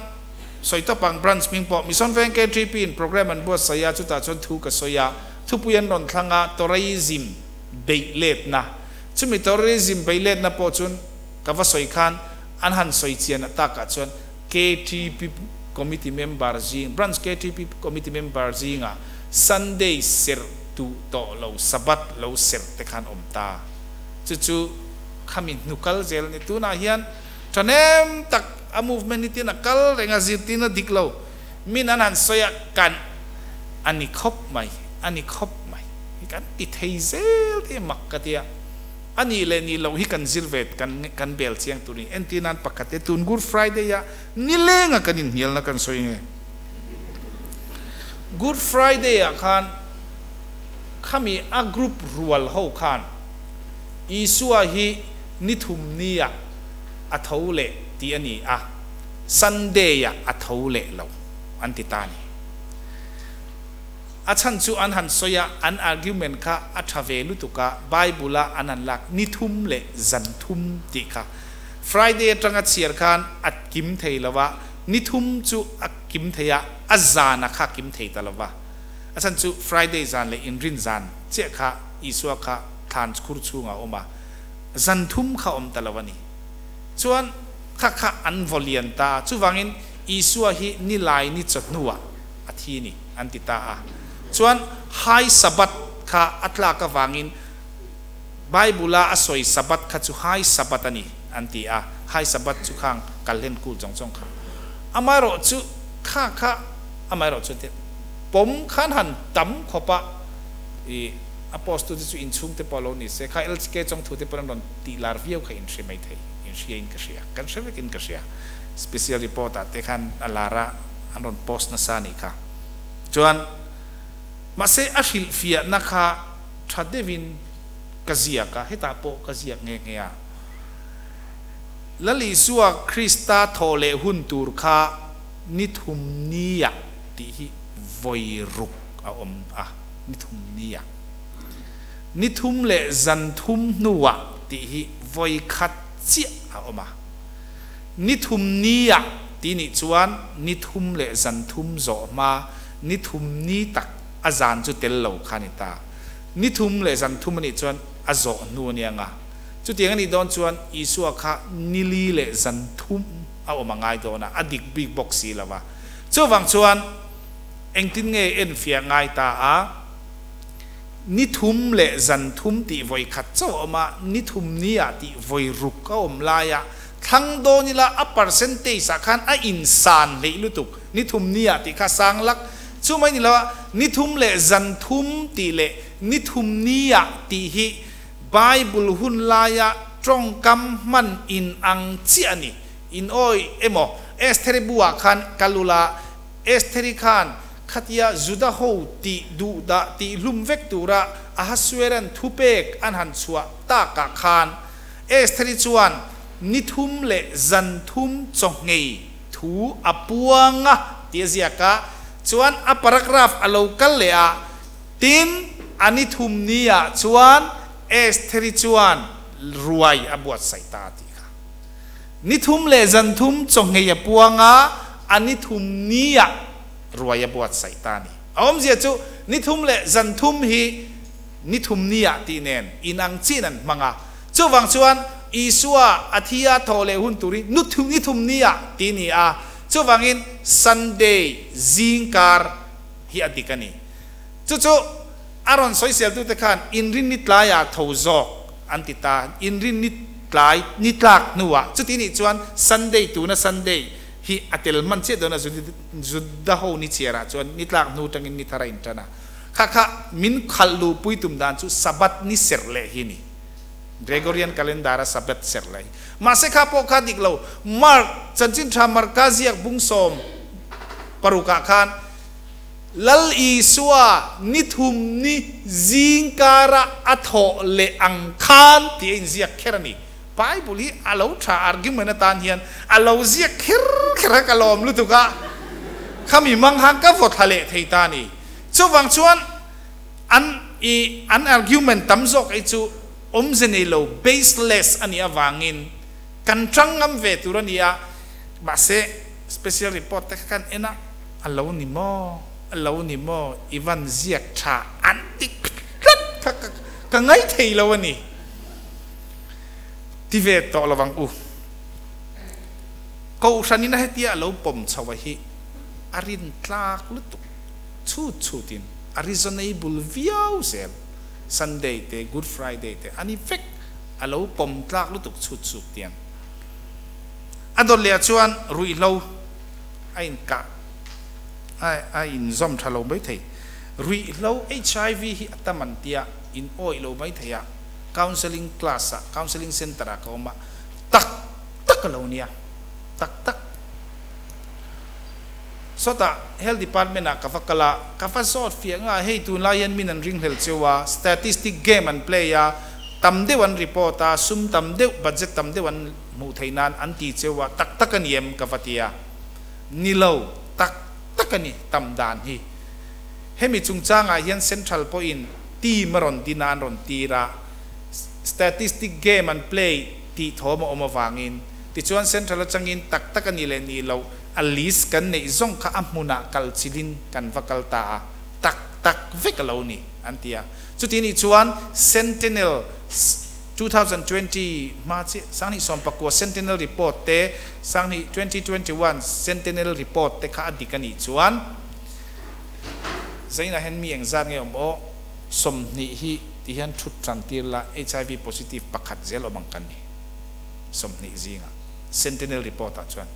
Sawitapang branch hming pawh Mission Veng KTP in program an buatsaih a, chutah chuan thu ka sawi a, thupui an rawn thlang a, Torahism beih letna. Chumi Torahism beih letna pawh chuan ka va sawi khan an han sawi chian a takah chuan KTP committee member zing, branch KTP committee member zingah Sunday serh duh tawh lo, Sabbath lo serh te khan awm ta. Chu chu khami hnukal zel a ni. Tunah hian Thahnem tak a movement hi tin a kal reng a, zirtirna dik lo min an han sawi a, kan a ni khawp mai, a ni khawp mai hi kan ti thei zel te hi mak ka ti a, a nih leh nih loh hi kan zir ve kan kan bel chiang tur ni. Entir nan pakhat te tun Good Friday a nileng a kan inhnialna kan sawi nge? Good Friday ah khan khami a group rual ho khan Isua hi ni thum nia a tho leh tih a ni a, Sunday ah a tho leh lo an ti ta a ni. A chhan chu an han sawi a, an argument kha a tha ve lutuk a, Bible a an han lak ni thum leh zan thum tih kha Friday atanga chhiar khan a kim thei lo a, ni thum chu a kim thei a, a zan a kha kim thei ta lo va. A chhan chu Friday zan leh inrin zan chiah kha Isua kha thlan khur chhungah a awm a, zan thum kha awm ta lo a ni. Chuan kha kha an vaw lian ta a, chuvangin Isua hi ni lai ni chawhnuah a thi ni an ti ta a. Chuan High Sabbath kha a tlak avangin Bible-a a sawi Sabbath kha chu High Sabbath a ni an ti a, High Sabbath chu khang kalhlen kul zawng zawng kha. Amaherawh chu kha kha amaherawh chu pawm khan han tam khawp a, i. A post tu te chu inchhung te pawh lo ni se, kha LK chawng thu te pawh an rawn tih lar viau kha in hre mai thei, in hria in ka hria, kan hre vek in ka hria. Special report ah te khan a lar a, an rawn post nasa a nih kha. Chuan, mahse a hrilhfiahna kha tha deuhin ka ziak a, hetah pawh ka ziak nghe nghe a. Lal Isua Krista thawh leh hun tur kha ni thum nia tih hi vawi ruk a awm a. Ni thum nia. Ni thum leh zan thum hnuah tih hi vawi khat chiah a awm a. Ni thum nia tih nih chuan ni thum leh zan thum zawh hma ni thum ni tak a zan chu tel lo kha a ni ta. Ni thum leh zan thum a nih chuan a zawh hnu a nia nga. Chutiang a nih dawn chuan Isua kha ni li leh zan thum a awm a ngai dawn a, a dik bik bawk si lo va. Chuvang chuan. Engtin nge enfiah ngai ta a? Ni thum leh zan thum tih vawi khat chauh a awm a, ni thum ni ah tih vawi ruk a awm lai a, thlang dawn ila a percentage ah khan a insan hleih lutuk, ni thum ni ah tih kha sang lak chu mai ni lo a, ni thum leh zan thum tih leh ni thum ni ah tih hi Bible hun laia tawngkam hman inang chiah a ni. In awi emaw Estheri bu ah khan kal ula Estheri khan khatia Juda ho tih duhdah tih hlum vek tura Ahasueran thupek an han chhuah takah khan Estheri chuan ni thum leh zan thum chawngei thu a puang a ti a ziak a, chuan a paragraph a lo kal leh a, tin a ni thum ni ah chuan Estheri chuan ruai a buatsaih ta a tih kha. Ni thum leh zan thum chawngei a puang a, a ni thum nia ruai a buatsaih ta a ni. A awmzia chu ni thum leh zan thum hi ni thum nia tih nen inang chin an hmang a. Chuvang chuan Isua a thi a thawh leh hun tur hi ni thum nia tih a ni a. Chuvangin Sunday zingkar hi a dik a ni. Chu chu a rawn sawiseltute khan inrinni tlaiah tho zawk an ti ta. Inrin ni tlai ni tlak hnuah chuti nih chuan Sunday tuna Sunday hi a tel hman chiah dawn a Juda ho ni chhiarah chuan ni tlak hnu tangin ni thar a intan a. Kha kha min khalh luh pui tum dan chu Sabbath ni serh leh hi ni. Gregorian calendar a Sabbath serh leh hi. Mahse kha pawh kha dik lo. Mark, chanchin tha Marka ziak bung 16 ah khan Lal Isua ni thum ni zing kara a thawh leh ang khan tih a inziak kher a ni. Bible hi a lo tha argument atan hian a lo ziak kher kher a ka lawm lutuk a, khami mang khan ka vaw thla leh thei ta a ni. Chuvang chuan an i an argument tam zawk ei chu awmze nei lo, baseless, a nih avangin kan tang ngam ve tur a ni a, mahse special report te kha kan en a, a lo ni maw, a lo ni maw, i van ziak tha an ti tlat kha ka ngaithei lo a ni. Ti ve tawh lo ang u. Kohhranin a hetia a lo pawm chho a hi a rin tlak lutuk chhut chhutin a reasonable viau zel. Sunday te Good Friday te a ni vek a lo pawm tlak lutuk chhut chhut tiang. A dawt leh ah chuan ruihhlo a inkah a inzawm tha lo maithei. Ruihhlo HIV hi a tam an tia in awih lo maithei a. Counselling class ah, counselling centre ah ka awm a, tak tak a lo nia, tak tak. Sawtah Health Department ah ka va kal a, ka va zawt fiah nga, hei tunlai hian min an ringhlel cheu a, statistic game an play a, tam deuh an report a, sum tam deuh, budget tam deuh an hmuh theih nan an ti cheu a, tak tak a ni em ka va ti a, ni lo, tak tak a ni tam dan hi. Hemi chungchangah hian Central pawhin team a rawn din a, an rawn tir a, statistic game an play tih thawm a awm avangin. Tichuan Central atangin tak tak a nih leh nih loh a list kan neih zawng kha a hmunah kal chilin kan va kal ta a, tak tak vek a lo ni, an ti a. Chuti nih chuan Sentinel 2020 hma chiah 2019 Sentinel report te, 2021 Sentinel report te kha a dik a nih chuan, Zainah hian mi engzat nge awm aw? 20 hi ti hian thut tan tir la, HIV positive pakhat zel awm ang kan ni. 20 zingah Sentinel report ah chuan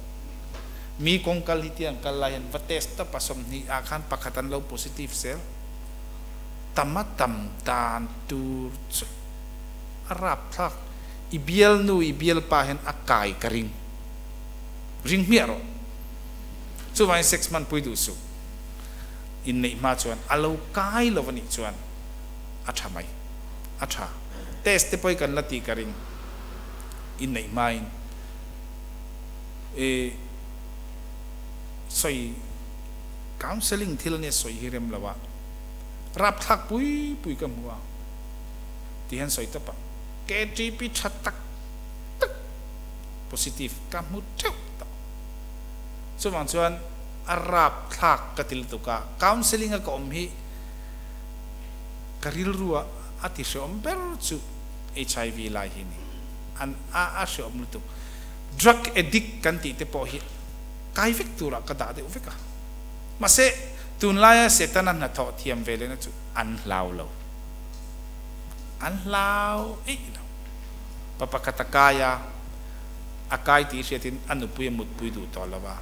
mi kawng kal hi tiang kal lai hian va test tawp a, 20 ah khan pakhat an lo positive zel. Tam a tam dan tur chu a rapthlak. I bialnu i bialpa hian a kai ka ring. Ring hmiah rawh. Chuvangin sex hman pui duh suh. Inneih hma chuan a lo kai lo anih chuan a tha mai. A tha. Test te pawh hi kan la tih ka ring. Inneih hmain i sawi counselling thil ania sawi hi rem lo a. Rapthlak pui pui ka hmu a ti hian sawi tawp a. KTP tha tak tak positive ka hmu theuh tawh. Chuvang chuan a rap thlak ka ti lutuk a, counselling a ka awm hi ka rilru a a ti hreawm ber chu HIV lai hi ni. An a a hreawm lutuk. Drug addict kan tih te pawh hi kai vek turah ka dah deuh vek a. Mahse tunlaia Setana hnathawh thiam ve lehna chu an hlau lo. An hlau eih lo. Pa pakhat a kai a. A kai tih hriatin a nupui a mutpui duh tawh lo a,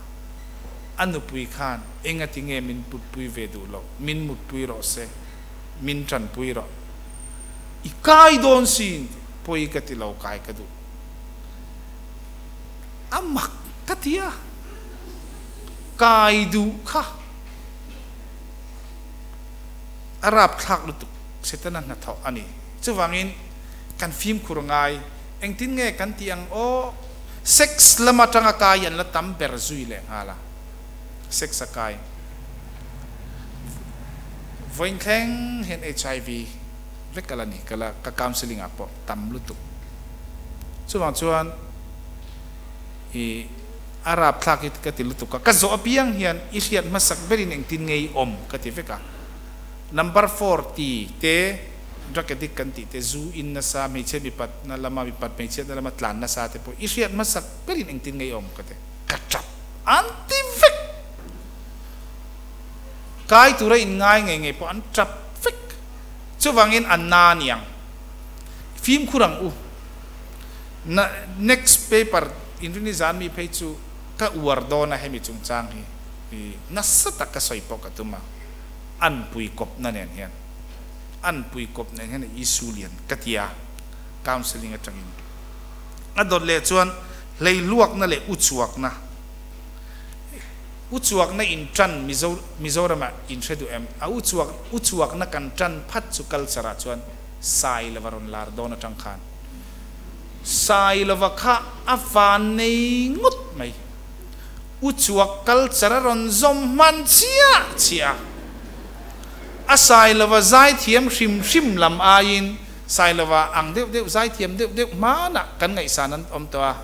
a nupui khan engati nge min putpui ve duh loh, min mutpui rawh se, min tanpui rawh, i kai dawn sin tih pawi ka ti lo, kai ka duh. A mak ka ti a, kai duh kha a rapthlak lutuk, Setana hnathawh a ni. Chuvangin kan fimkhur ngai. Engtin nge kan tih ang aw? Sex lam atanga kai an la tam ber zui leh nghal a, sex a kai. Vawiin thleng hian HIV vek a la ni, ka la ka counselling ah pawh tam lutuk. Chuvang chuan i a rapthlak hi ka ti lutuk a, ka zawh apiang hian i hriat hmasak berin engtin nge i awm ka ti vek a. Number 40 te. Drug addict kan tih te, zu in nasa, hmeichhe mipat na lama mipat hmeichhiat na lama tlan nasa te pawh i hriat hmasak berin engtin nge i awm ka ti. Ka tap an ti vek. Kai tura in ngai ngei ngei pawh an tap vek. Chuvangin a na niang. Fimkhur ang u. Na next paper inrini zan mi phei chu ka uar dawn a hemi chungchang hi nasa tak ka sawi pawh ka tum a, an pui kawpna nen hian an pui kawp nen hian a issue lian ka ti a, counselling atangin a dawt leh chuan hleihluakna leh uchuakna uchuakna in tan Mizo Mizoramah in hre duh em? A uchuak uchuakna kan tan phat chu culture ah chuan Sailova rawn lar dawn atang khan Sailova kha a van nei ngawt mai. Uchuak culture a rawn zawm hman chiah chiah a. A Sailova zaithiam hrim hrim lam aiin Sailova ang deuh deuh zaithiam deuh deuh hmanah kan ngaihsan an awm tawh a,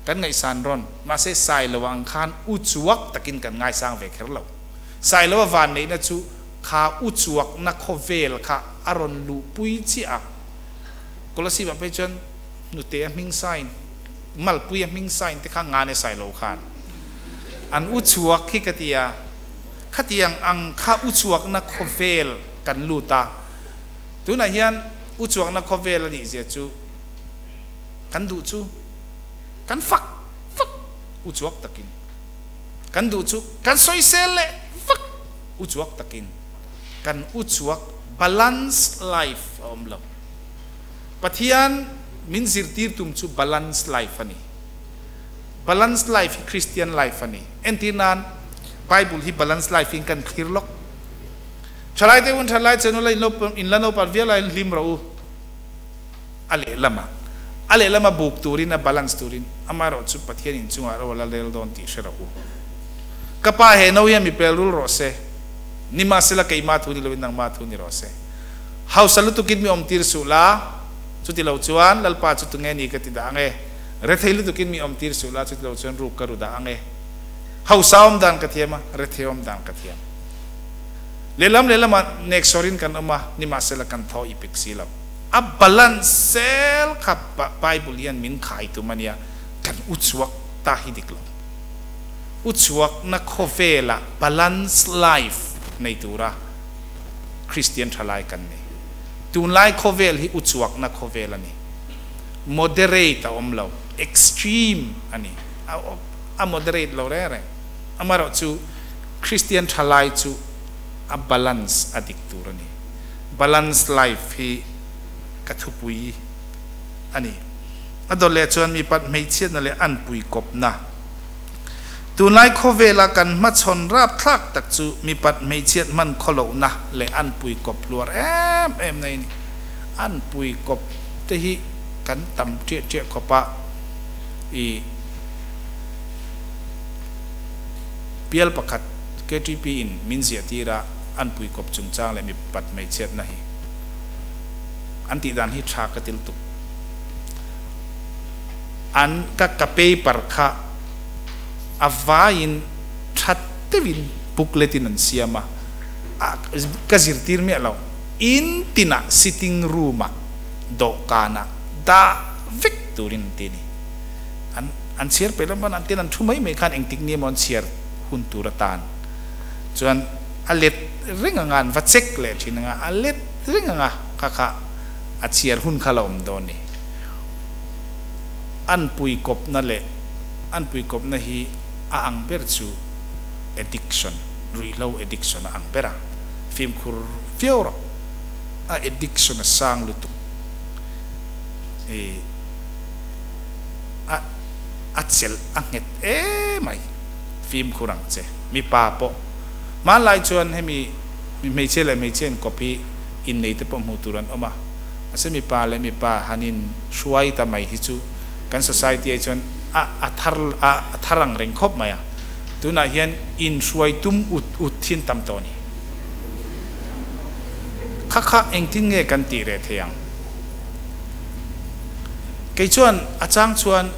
kan ngaihsan rawn. Mahse Sailova ang khan uchuak takin kan ngaisang ve kher lo. Sailova vanneihna chu Kha uchuakna khawvel kha a rawn luhpui chiah a, Kolasib ah phei chuan hnute a hming sain, malpui a hming sain te kha ngane sai lo khan an uchuak hi ka ti a, khatiang ang kha uchuakna khawvel kan lut a, tunah hian uchuakna khawvel a nih zia chu kan duh chu kan fak fak uchuak takin kan duh chu kan sawisel leh vak. Uchuak takin kan uchuak balance life a awm lo. Pathian min zirtir tum chu balance life a ni. Balance life hi Christian life a ni. Entir nan Bible hi balance life in kan thlir lawk. Thalai te hun thalai chen ula in la naupan viau laiin hlim rawh u. A lehlamah a lehlama buk turin a balance turin amaherawh chu Pathian inchungah ro a la rel dawn tih hre rawh u. Ka pa he no hian mi pel rul rawh se, nimahsela keimah thu ni loin nangmah thu ni rawh se. Hausa lutukin mi awmtir suh la, chuti lo chuan Lalpa chu tunge ni ka ti dah ang e. Rethei lutukin mi awmtir suh la, chuti lo chuan ruk ka ru dah ang e. Hausa awm dan ka thiam a, rethei awm dan ka thiam. Lehlam lehlamah neksawrin kan awm a, nimahsela kan thaw i pek si lo. A balance sel kha Bible hian min khai tum a nia, kan uchuak ta hi dik lo. Uchuakna khawvela balance life nei tura Kristian thalai kan ni. Tunlai khawvel hi uchuakna khawvel a ni. Moderate a awm lo, extreme a ni. A moderate lo reng reng. Amaherawh chu Kristian thalai chu a balance a dik tur a ni. Balance life hi ka thupui a ni. A dawt leh chuan mipat hmeichhiatna leh anpui kawpna. Tunlai khawvela kan hmachhawn rapthlak tak chu mipat hmeichhiat hman khawlohna leh anpui kawp hluar em em na i ni. Anpui kawp te hi kan tam ṭiah ṭiah khawp a, i pial pakhat KTP in min ziah tir a anpui kawp chungchang leh mipat hmeichhiatna hi an tih dan hi ṭha ka ti lutuk. An ka ka paper kha a vaiin tha deuhin booklet in an siam a, ka zirtir miah lo. In tinah sitting room ah dawhkanah dah vek turin an ti a ni. An an chhiar peih lam pawn an tin an thu mai mai khan engtik ni emaw an chhiar hun tur atan chuan a let reng anga an va check leh thin anga a let reng anga kha kha a chhiar hun kha la awm dawn a ni. An pui kawpna leh an pui kawpna hi a ang ber chu addiction, ruihhlo addiction a ang ber a, fimkhur viau rawh, a addiction a sang lutuk i a a chelh a nghet emai, fimkhur ang che, mipa pawh hmanlai chuan hemi hmeichhia leh hmeichhia inkawp hi innei te pawh hmuh tur an awm a. Mahse mipa leh mipa han in hruai ta mai hi chu kan society ah chuan a a thar a a thar ang reng khawp mai a. Tunah hian in hruai tum ut ut thin tam tawh a ni. Kha kha engtin nge kan tih reh thei ang? Kei chuan a chang chuan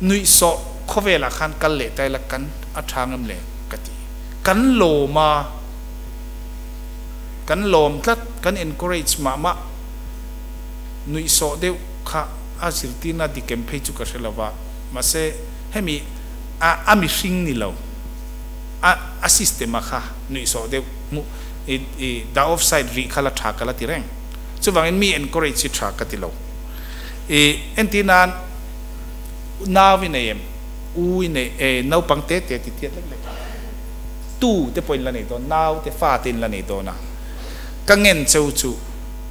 nuihsawh khawvelah khan kal leh ta ila kan a tha ngam le ka ti. Kan lawm a. Kan lawm tlat, kan encourage mah mah. Nuihsawh deuh kha a zirtirna dikem phei chu ka hre lo va, mahse hemi a a mihring ni lo, a a system a kha nuihsawh deuh hmuh i i the offside rih kha la tha ka la ti reng. Chuvangin mi encourage hi tha ka ti lo. I entir nan nau i nei em? U i nei e naupang te te ti tiat lek lek a. Tu te pawh in la nei dawn, nau te fa te in la nei dawn a. Ka ngen cheu chu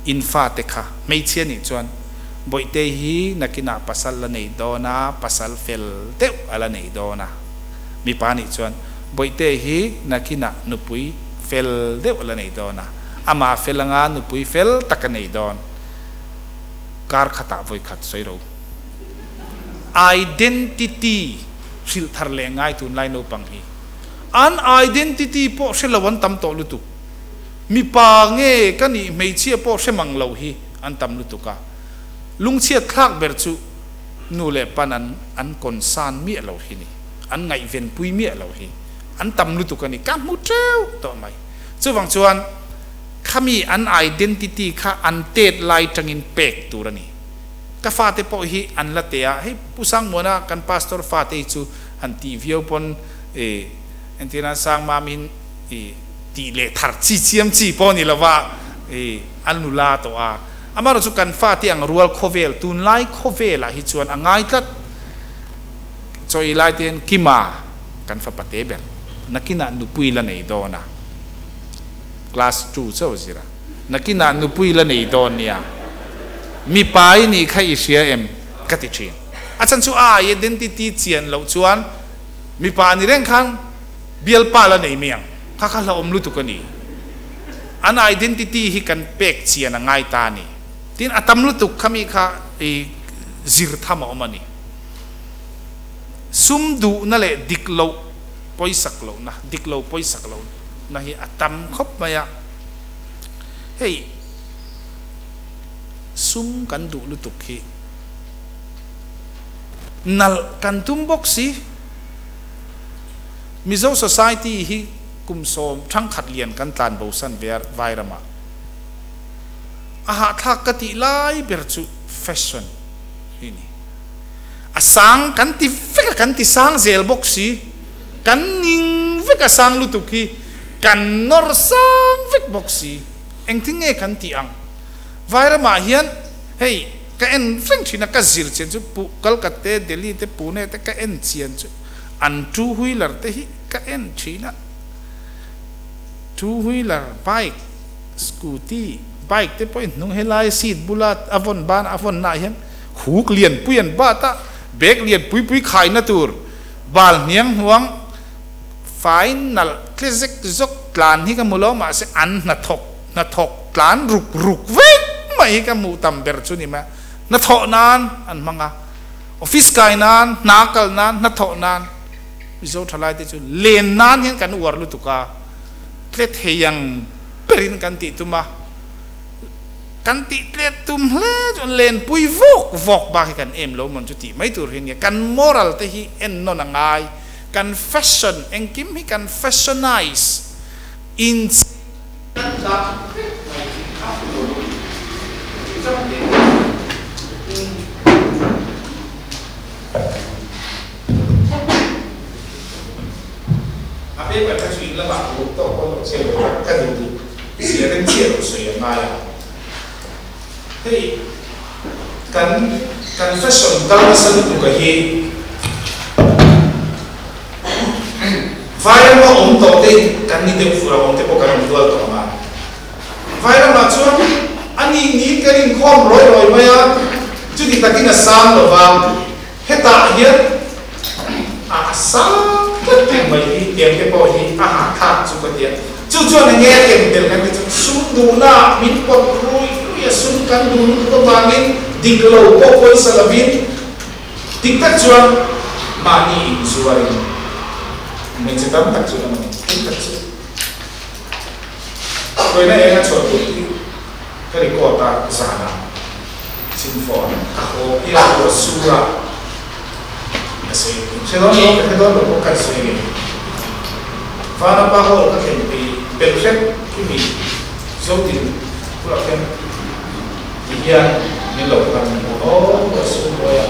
in fa te kha hmeichhia nih chuan Bawihtei hi nakinah pasal la nei dawn a, pasal fel deuh a la nei dawn a. Mipa nih chuan Bawihtei hi nakinah nupui fel deuh a la nei dawn a, amah fel anga nupui fel tak a nei dawn. Kar khatah vawi khat sawi ro. Identity hrilh thar leh ngai tunlai naupang hi. An identity pawh hre lo an tam tawh lutuk. Mipa nge ka nih hmeichhia pawh hre mang lo hi an tam lutuk a. Lungchhiat thlak ber chu nu leh pan an an concern miah lo hi ni. An ngaihven pui miah lo hi. An tam lutuk a ni. Ka hmu teuh tawh mai. Chuvang chuan khami an identity kha an tet lai tangin pek tur a ni. Ka fate pawh hi an la te a, hei Pu Sangmuana kan pastor fate hi chu han tih viau pawn i entirna Sangmamin i tih leh thar chi chiam chi pawh a ni lova i a nula tawh a. Amaherawhchu chu kan fate ang rual khawvel tunlai khawvelah hi chuan a ngai tlat. Chawi lai te hian Kima kan fapa te ber nakinah nupui la nei dawn a, class two chauh a zir a. Nakinah nupui la nei dawn nia, mipa i nih kha i hria em? ka ti thin. A chhan chu a identity chian loh chuan mipa ni reng khan bialpa la nei mai ang, kha kha hlauhawm lutuk a ni. An identity hi kan pek chian a ngai ta a ni. Tin, a tam lutuk khami kha i zir tham a awm a ni. Sum duhna leh dik loh pawisak lohna, dik lo pawisak lohna hi a tam khawp mai a. Hei sum kan duh lutuk hi nalh kan tum bawk si. Mizo society hi kum sawm thangkhat lian kan tlan bosan ve a vairamah. A hahthlak ka tih lai ber chu fashion hi ni. A sang kan ti vek a, kan ti sang zel bawk si. Kan ning vek a sang lutuk hi. Kan nawr sang vek bawk si. Engtin nge kan tih ang? Vairamah hian hei ka en reng thin a, ka zir chian chu Pu Kalkat te, Delhi te, Pune te ka en chian chu an two wheeler te hi ka en thin a. Two wheeler, bike, scooty, bike te pawhin hnung helai seat bula a vawn ban a vawn naah hian huk lian pui an bat a, bag lian pui pui khaina tur bal hniang hnuang, Fai nalh tle zek zawk tlan hi ka hmu lo mahse an hnathawk hnathawk tlan ruk ruk vek mai hi ka hmuh tam ber chu ni mai a, hnathawh nan an hmang a, office kai nan, hna kal nan, hnathawh nan Mizo thalai te chu len nan hian kan uar lutuk a, tle thei ang berin kan tih tum a, kan tih tle tum hle chuan lenpui vawk vawk bak hi kan em lo mawn chu tih mai tur hi a nia, kan moral te hi ennawn a ngai. Kan fashion engkim hi kan fashionize in Kan dah vek mai hi a hmu lo lo ni chang te A paper kha chu in lamah ka uk tawk pawn lo chhe lo a, ka duh duh zia rem chiah lo sawi a ngai a. Hei kan kan fashion kal nasa lutuk a hi Vairama awm tawh te kan ni deuh fur ang awm te pawh kan awm dual tawh ang a. Vairama chuan a nih niin kan inkhawm rawi rawi mai a, chuti takin a sang lo va, hetah hian a sang tlat tlat mai hi tiang te pawh hi a hahthlak chu ka ti a. Chu chuan enge a ken tel kan ti chu sum duhna min pawt rui rui a, sum kan duh lutuk avangin dik lo pawh pawisa lovin dik tak chuan mahni inzuarin hmeichhe tam tak chu an awm dik tak chu hruaina eng a chhuah tur hi ka record a zanah chhimfawh ka haw piah a sura Ka sawi hre dawn lo, ka hre dawn lo pawh kan sawi ngei. Vanapa Hall ka thlen phei belh hrep khi mi Zotin bulah khian ti hian min lo pan aw a sumdawi a,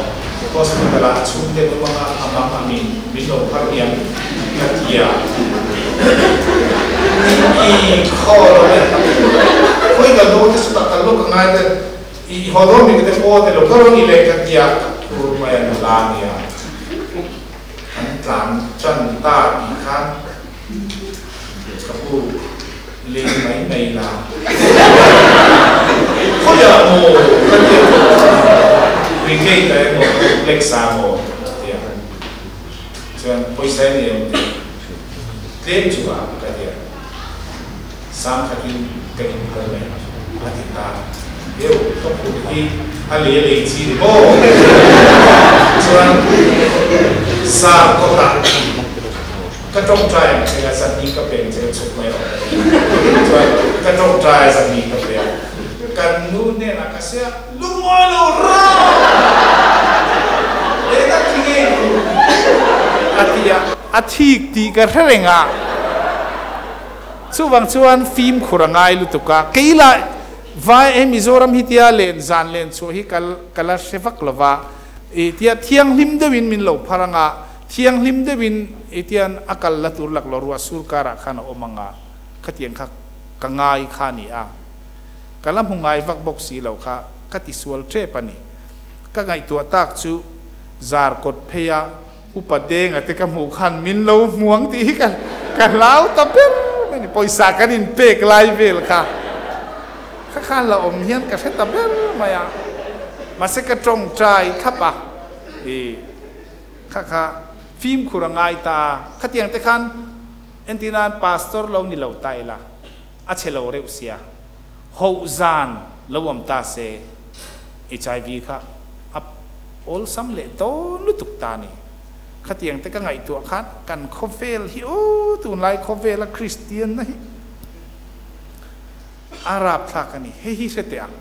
hospital ah a chhungte awm anga a mang angin min lo phar hian ka ti a. I khaw lo e, khawi kal dawn te chu tak kal lawk a ngai te. I haw dawn mi te pawh te lo ka rawn i leh ka tia ka phur mai a nula nia kan tlan tan ta tih khan ka pu leng mai mai la khawiah maw ka tia brigade ah emaw complex ah maw ka tia chuan pawisa i nei awm teh tlem chu ah ka tia. Sangkhatin ka inphal mai a ti ta. Deuh ka phut hi a lei a lei chi ni maw? Chuan Sar kawtah ka tawngtai ang che a zahni ka pe ang che chhuk mai rawh ka ti a. Chuan ka tawngtai a zahni ka pe a. Kan nu hnenah ka sawi a, Lungawi lo rawh! Lehna ti ngei tur a ti a. A thik tih ka hre reng a. Chuvang chuan fimkhur a ngai lutuk a, kei lah vai he Mizoram hi tia len zan len chhuah hi ka ka la hre vak lo va, i tia thianghlim deuhin min lo phar ang a, thianghlim deuhin i tian a kal la tur lak lo ruah sur karah khan a awm ang a, khatiang kha ka ngai kha a ni a, ka la hmu ngai vak bawk si lo kha ka tisual tep a ni. Ka ngaihtuah tak chu zar kawt phei a. Upa Denga te ka hmuh khan min lo hmuang tih hi ka ka hlau ta ber mai ni. Pawisa kan in pek lai vel kha kha kha la awm hian ka hre ta ber mai a. Mahse ka tawngtai thlap a, i kha kha fimkhur a ngai ta a. Khatiang te khan entirnan pastor lo ni lo ta ila a chhe lo reuh sia. Hoh zan lo awm ta se HIV kha a awlsam leh dawn lutuk ta ni. Khatiang te ka ngaihtuah khan kan khawvel hi aw tunlai khawvela Kristian na hi a rapthlak a ni. Hei hi hre teh ang.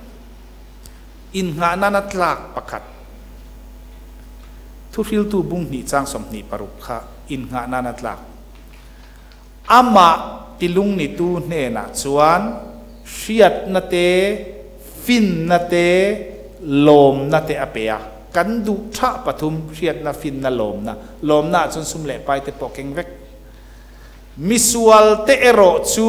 Innghah nana tlak pakhat Thuhriltu bung hnih chang 26 kha innghah nana tlak. Amah tilungnitu hnenah chuan hriatna te, finna te, lawmna te a pe a. Kan duh thah pathum, hriatna, finna, lawmna. Lawmna ah chuan sum leh pai te pawh keng vek. Misual te erawh chu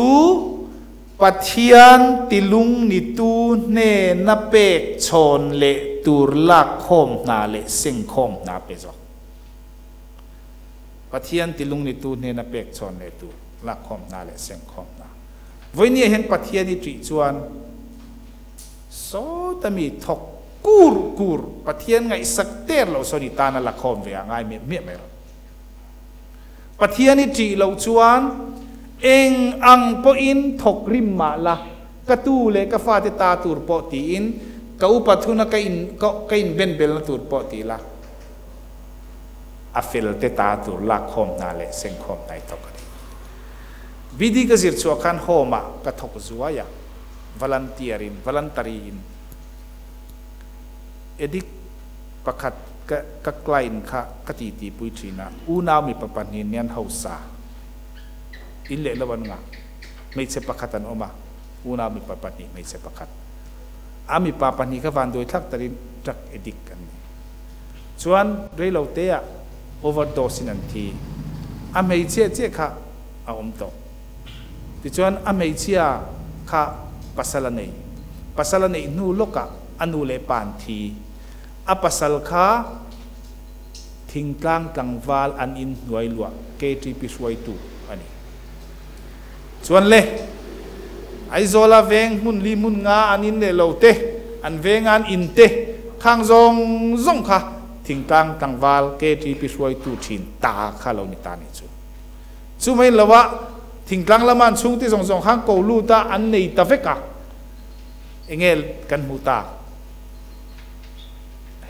Pathian tilungnitu hnena pek chhawn leh tur lakkhawm hna leh sengkhawm hna pe zawk. Pathian tilungnitu hnena pek chhawn leh tur lakkhawm hna leh sengkhawm hna. Vawinia hian Pathian i ṭih chuan sawta mi thawk kur kur Pathian ngaihsak ter loh sawn i tan a lakhawm ve a ngai miah miah mai rawh. Pathian i ṭih loh chuan eng ang pawhin thawk rim mah la, ka tu leh ka fate ta tur pawh tiin ka upa thuna ka in ka inbenbelna tur pawh ti la, A fel te ta tur lakkhawm hna leh sengkhawm hna i thawk a ni. BD ka zir chhuah khan home ah ka thawk zuai a, volunteer in, voluntary in. Addict pakhat ka ka client kha ka titi pui thin a, unau mipa pahnih nian hausa in leh lo an ngah, hmeichhe pakhat an awm a, unau mipa pahnih hmeichhe pakhat. A mipa pahnih kha vanduai thlak takin drug addict an ni. Chuan reilo te ah overdose in an thi. A hmeichhia chiah kha a awm tawh. Tichuan a hmeichhia kha pasal a nei. Pasal a neih hnu lawk ah a nu leh pa an thi. A pasal kha thingtlang tlangval an in hnuai luah KTP hruaitu a ni. Chuan le, Aizawla veng hmun li hmun nga an in leh lo te, an veng an in te, khang zawng zawng kha thingtlang tlangval KTP hruaitu thin ta kha lo ni ta nih chu. Chu mai lo a, thingtlang lama an chhungte zawng zawng khan ko lut a an nei ta vek a, enge kan hmuh tak?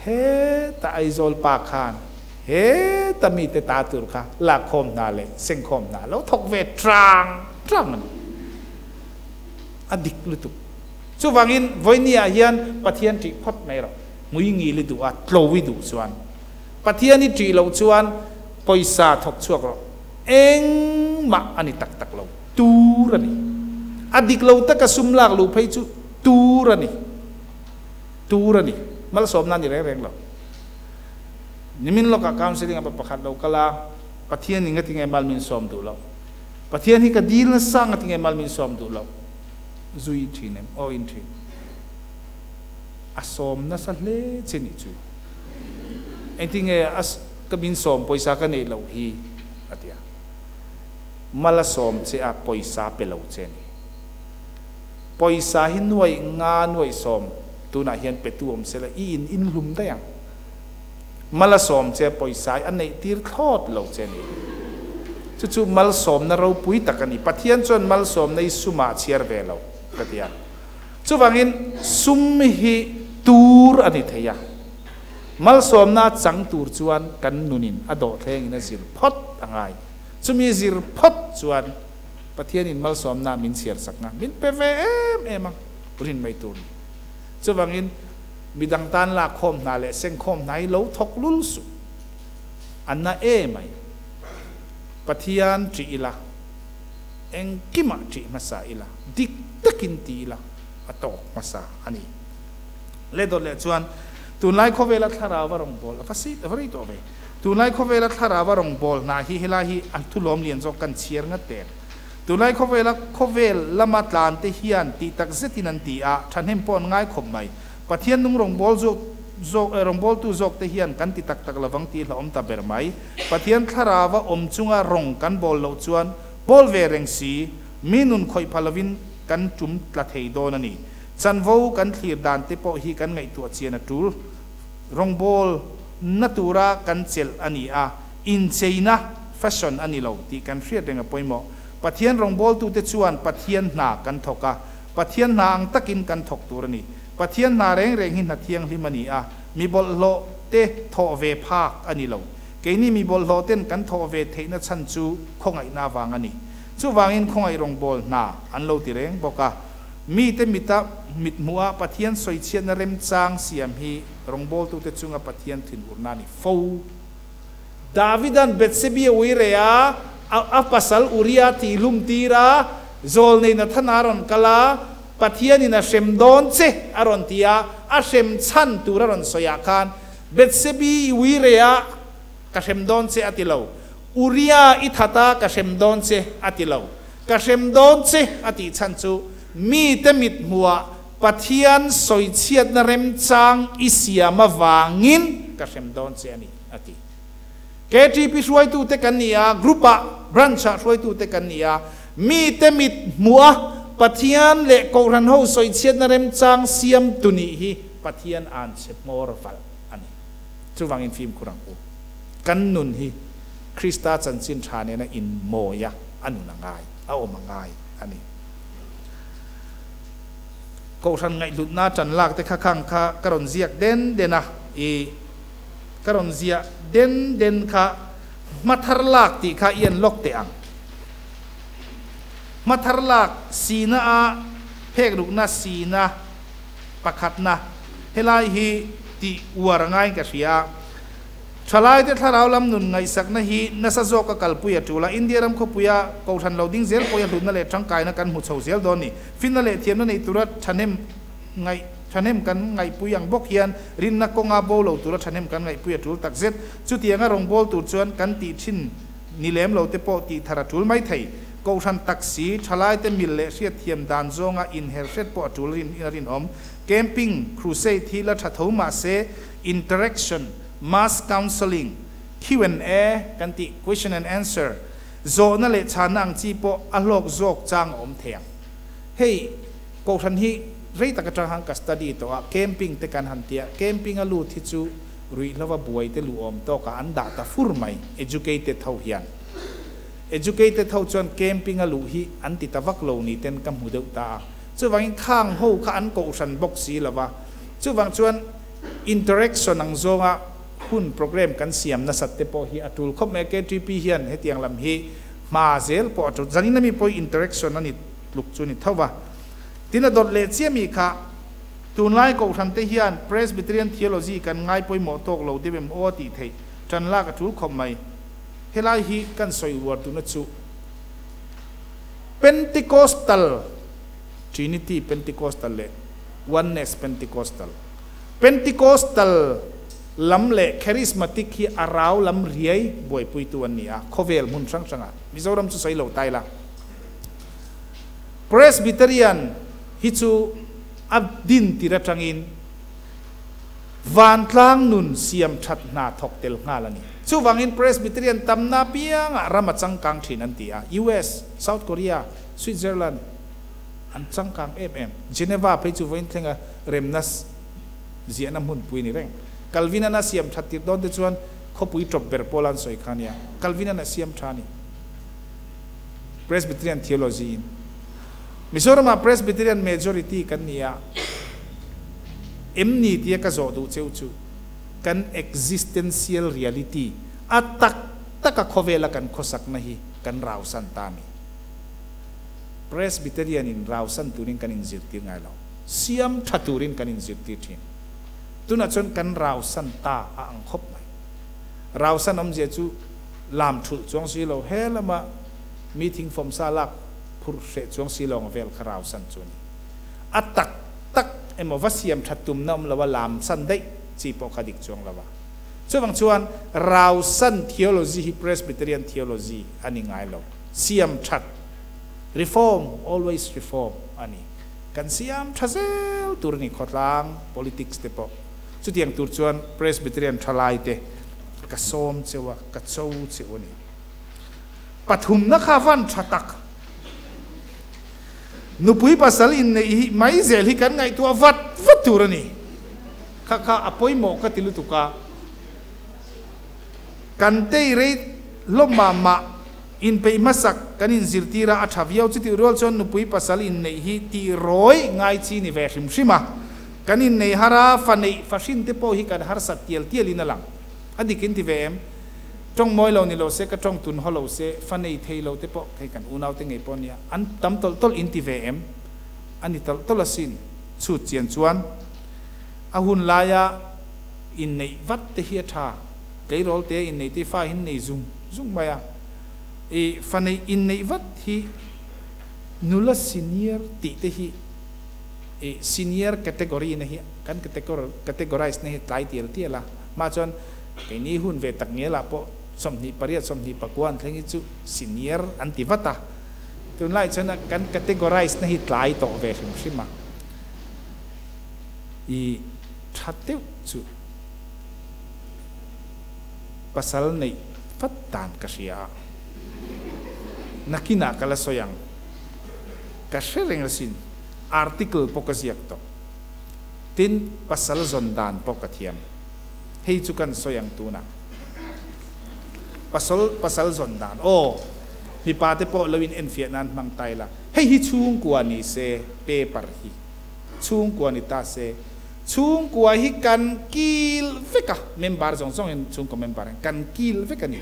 Heta Aizawl pa khan Heta mite ta tur kha lakkhawm hna leh sengkhawm hna lo thawk ve tang tang a ni. A dik lutuk. Chuvangin vawinia hian Pathian ṭih phawt mai rawh. Hmui ngil i duh a, tlo i duh chuan. Pathian i ṭih loh chuan pawisa thawk chhuak rawh. Engmah a ni tak tak lo. Tur a ni. A dik lo taka sum lak luh phei chu tur a ni. Tur a ni. Malsawmna a ni reng reng lo. Nimin lawkah counselling a pa pakhat lo kal a, Pathian in ngatinge mal min sawm duh loh? Pathian hi ka dil nasa ngatinge mal min sawm duh loh? Zui thin em? Aw in thin. A sawm nasa hle che nih chu. Engtinge a ka min sawm pawisa ka neih loh hi a ti a. Mal a sawm che a pawisa pe lo che a ni. Pawisa hi nuaih nga nuaih sawm tunah hian petu awm sela i in inhlum daih ang. Mal a sawm che pawisa hi a neih tir thlawt lo che a ni. Chu chu malsawmna ropui tak a ni. Pathian chuan malsawmna hi sumah a chhiar ve lo ka ti a. Chuvangin sum hi tur a ni thei a, malsawmna a chang tur chuan kan nunin a dawhthlengin a zir phawt a ngai. Chumi zir phawt chuan Pathianin malsawmna min chhiar sak nga min pe ve em em a, rin mai tur ni. Chuvangin midang tan lakkhawm hna leh sengkhawm hna hi lo thawk lul suh. A na emai. Pathian ṭih ila. Engkimah ṭih hmasa ila, dik takin ti ila a tawk hmasa a ni. Leh dawt leh chuan tunlai khawvela thlarau a rawngbâwl a va sit a va rei tawh ve. Tunlai khawvela thlarau a rawngbâwl hna hi helai hi a thulawm lian zawk kan chhiar ngat teh. Tunlai khawvela khawvel lama tlan te hian tih tak zetin an ti a, thahnem pawh an ngai khawp mai. Pathian nung rawngbâwl zawk zawk rawngbâwltu zawk te hian kan ti tak tak lovang tih hlauhawm ta ber mai. Pathian thlarau a awm chunga rawng kan bâwl loh chuan Pawl ve reng si, mi nun khawih pha lovin kan tum tla thei dawn a ni. Chanvo kan thlir dan te pawh hi kan ngaihtuah chian a tul. Rawngbawl na tura kan chelh a ni a, incheina, fashion, a ni lo tih kan hriat reng a pawimawh. Pathian rawngbawltute chuan Pathian hna kan thawk a, Pathian hna ang takin kan thawk tur a ni. Pathian hna reng reng hi hna thianghlim a ni a, mi bawlhhlawh te thawh ve phak a ni lo. Keini mi bawlhhlawh ten kan thawh ve theihna chhan chu khawngaihna avang a ni. Chuvangin khawngaih rawngbâwl hna an lo ti reng bawk a. Mite mita mithmuha Pathian sawichhiatna remchang siam hi rawngbâwltute chunga Pathian thinurna a ni fo. Davida'n Bethsebi a ui reh a, a pasal Uria tihlum tir a, Zawlnei Nathana a rawn kal a, Pathianin a hrem dawn che a rawn ti a, a hrem chhan tur a rawn sawiah khan Bethsebi i ui reh a, ka hrem dawn che a ti lo. Uria i that a, ka hrem dawn che a ti lo. Ka hrem dawn che a tih chhan chu mite mithmuhah Pathian sawichhiatna remchang i siam avangin ka hrem dawn che a ni a ti. KTP hruaitute kan ni a, group-ah, branch-ah hruaitute kan ni a, mite mithmuha Pathian leh Kohhran ho sawichhiatna remchang siamtu nih hi Pathian an chhe hmawr valh a ni. Chuvangin fimkhur ang u. Kan nun hi Krista chanchin tha nena inmawi a, a nun a ngai, a awm a ngai a ni. Kohhran ngaihhlutna tan lak te kha khang kha ka rawn ziak den den a, i ka rawn ziah den den kha hmathar lak tih kha i en lawk teh ang. Hmathar lak sina a phek rukna sina. Pakhatna, helai hi tih uar a ngaiin ka hria a. Thalaite thlarau lam nun ngaihsakna hi nasa zawka kalpui a tul a. India ram khawpuia Kohhran lo ding zel pawia hlutna leh tangkaina kan hmu chho zel dawn ni. Finna leh thiamna nei tura thahnem ngaih thahnem kan ngaihpui ang bawk hian rinna kawnga bo lo tura thahnem kan ngaihpui a tul takzet. Chutianga rawngbâwl tur chuan kan tih thin ni lem lo te pawh tih thar a tul mai thei. Kohhran taksi, thalaite mil leh hriatthiam dan zawnga inher hret pawh a tul rin in a rinawm. Camping, crusade hi la tha tho mah se, interaction, mass counselling, Q&A kan tih, question and answer, zawhna leh chhanna ang chi pawh a hlawk zawk chang a awm thei ang. Hei Kohhran hi rei tak atang han ka study tawh a, camping te kan han tia, camping a lut hi chu ruihhlova buai te luh awm tawkah an dah ta fur mai, educated ho hian. Educated ho chuan camping a luh hi an ti ta vak lo ni ten ka hmu deuh ta a. Chuvangin khang ho kha an kohhran bawk si lo va. Chuvang chuan interaction ang zawnga hun program kan siam nasat te pawh hi a tul khawp mai a. KTP hian hetiang lam hi hma zel pawh a tul. Zanin ami pawh hi interaction a ni tluk chu ni tho va. Tin a dawt leh chiah mi kha tunlai kohhran te hian Presbyterian theology kan ngai pawimawh tawk lo deuh em aw a tih theih tan lak a tul khawp mai. Helai hi kan sawi uar tuna chu Pentecostal, Trinity Pentecostal leh Oneness Pentecostal. Pentecostal lam leh Charismatic hi a rau lam riai buaipuitu an ni a, khawvel hmun hrang hrangah. Mizoram chu sawi lo ta ila. Presbyterian hi chu a din tir atangin Vantlang nun siam that hna thawk tel nghal a ni. Chuvangin Presbyterian tamna apiangah ram a changkang thin an ti a, US, South Korea, Switzerland an changkang em em. Geneva phei chu vawiin thlenga remna ziahna hmunpui a ni reng. Calvin-an a siam that tir dawn te chuan khawpui tawp ber pawla an sawi kha a nia. Calvin-an a siam tha a ni. Presbyterian theology in. Mizoramah Presbyterian majority kan ni a, em ni tia ka zawh duh cheu chu kan existential reality a tak taka khawvela kan khawsakna hi kan rausan ta a ni. Presbyterian in rausan turin kan inzirtir ngai lo, siam tha turin kan inzirtir thin. Tunah chuan kan rausan ta a ang khawp mai. Rausan awmzia chu lam thulh chuang si lo, he lama mi thingfawmsa lak phurh hreh chuang si lo ang vel kha rausan chu a ni. A tak tak emaw va siam that tumna awm lo a lam san daih chi pawh kha dik chuang lo a. Chuvang chuan rausan theology hi Presbyterian theology a ni ngai lo. Siam that, reform, always reform a ni. Kan siam tha zel tur a ni khawtlang politics te pawh. Chutiang tur chuan Presbyterian thalai te ka sawm cheu a, ka cho cheu a ni. Pathumna kha van tha tak. Nupui pasal inneih hi mai zel hi kan ngaihtuah vat vat tur a ni. Kha kha a pawimawh ka ti lutuk a. Kan tei rei hlawm mah mah inpeih hmasak kan inzirtir a, a tha viau. Chutih rual chuan nupui pasal inneih hi tih rawi ngai chi ni ve hrim hrim a. Kan inneih har a, fa neih fa hrin te pawh hi kan harsat tial tialin a lang. A dik in ti ve em? Tawng mawi lo ni lo se, ka tawng tun haw lo se, fa nei thei lo te pawh hei kan unau te ngei pawh nia, an tam tawlh tawlh in ti ve em? A ni tawlh tawlh asin. Chhut chian chuan a hun laia inneih vat te hi a tha. Tleirawl te inneih te fa hin nei zung zung mai a. I fa neih inneih vat hi nula senior tih te hi i senior category na hi kan categorize na hi tlai tial tial a. Mah chuan keini hun ve tak ngelah pawh 28, 29 an thleng hi chu senior an ti vat a. Tunlai chuan kan categorize na hi tlai tawh ve hrim hrim a. I tha deuh chu pasal neih vat dan ka hria a. Nakinah ka la sawi ang. Ka hre reng asin. Article pawh ka ziak tawh. Tin, pasal zawn dan pawh ka thiam. Hei chu kan sawi ang tunah. Pasal, pasal zawn dan. Aw, mipa te pawh lo in enfiah nan hmang ta ila. Hei hi chhungkua ni se, paper hi chhungkua ni ta se. Chhungkua hi kan kil vek a, member zawng zawng in chhungkaw member in kan kil vek a ni.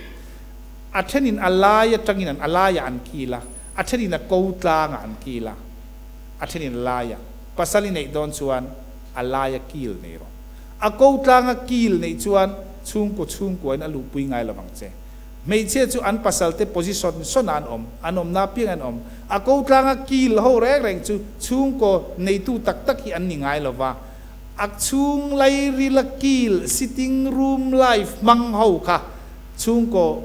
A then in a lai atangin an a laiah an kil a, a then in a ko tlangah an kil a, a then in a laiah. Pasal i neih dawn chuan a laia kil nei rawh. A ko tlanga kil neih chuan chhungkaw chhungkuain a luhpui ngai lo vang che. Hmeichhia chu an pasalte position sawnah an awm, an awmna apiang an awm. A ko tlanga kil ho reng reng chu chhungkaw neitu tak tak hi an ni ngai lo va. A chhung lairila kil, sitting room life hmang ho kha chhungkaw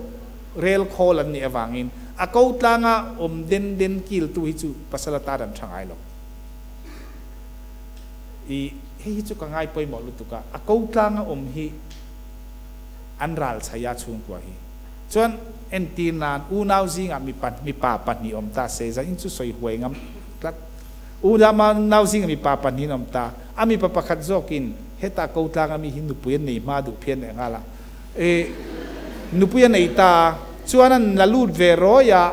rel khawl an nih avangin a ko tlanga awm den den kiltu hi chu pasal atan an tha ngai lo. I hei hi chu ka ngai pawimawh lutuk a, a ko tlanga awm hi an ral chhai a chhungkua hi. Chuan entir nan unau zingah mipa mipa pahnih awm ta se zan in chu sawi huai ngam tlat. Unau zingah mipa pahnih an awm ta, a mipa pakhat zawkin heta ko tlanga mi hi nupui an nei hma duh phian leh nghal a. I nupui a nei ta a, chuan an la lut ve rawi a,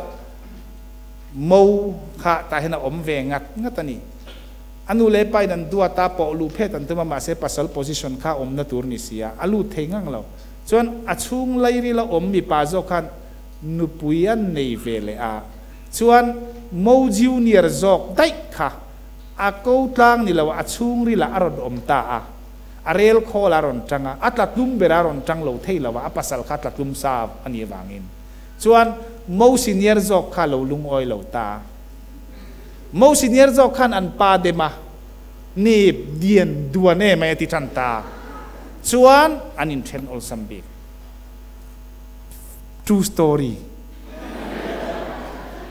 Mo kha tah hian a awm ve ngat ngat a ni. A nu leh pa in an duat a, pawh luh phet an tum a, mahse pasal position kha awmna tur ni si a, a lut thei ngang lo. Chuan a chhung lairil a awm mipa zawk khan nupui an nei ve leh a, chuan mo junior zawk daih kha a ko tlang ni lo a chhungril ah a rawn awm ta a, a rel khawl ah a rawn tang a, a tla tlum ber ah a rawn tang lo thei lo a, a pasal kha tla tlum sa a nih avangin. Chuan Mo senior zawk kha lo lungawi lo ta. Mo senior zawk khan an pa dem a, nip dian duan em ai a ti tan ta. Chuan an inthen awlsam bik. True story.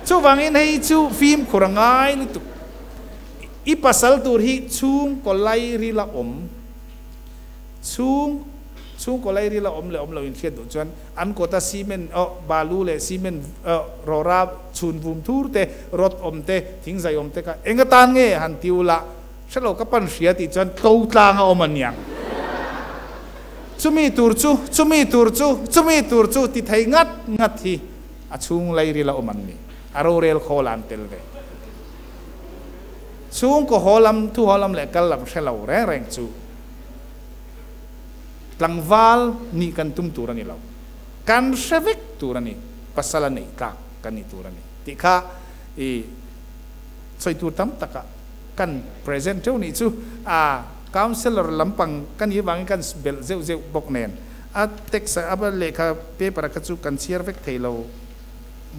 Chuvangin hei chu fimkhur a ngai lutuk. I pasal tur hi chhungkaw lairil a awm. Chhung chhungkaw lairil a awm leh awm lo inhriat duh chuan an kawta cement oh balu leh cement oh rawra chhun vum thur te, rod awm te, thingzai awm te kha eng atan nge han ti ula hrelo ka pan hria tih chuan tlo tlang a awm aniang. Chumi tur chu, chumi tur chu, chumi tur chu ti thei ngat ngat hi a chhung lairil a awm an ni. A rorel khawl an tel ve. Chhungkaw haw lam, thu haw lam leh kal lam hre lo reng reng chu tlangval nih kan tum tur a ni lo. Kan hre vek tur a ni, pasal a neih tlak kan ni tur a ni tih kha i sawi tur tam taka kan present teuh nih chu a councellor lampang ka nih avangin kan belh zeuh zeuh bawk nen a text a lehkha paper a kha chu kan chhiar vek thei lo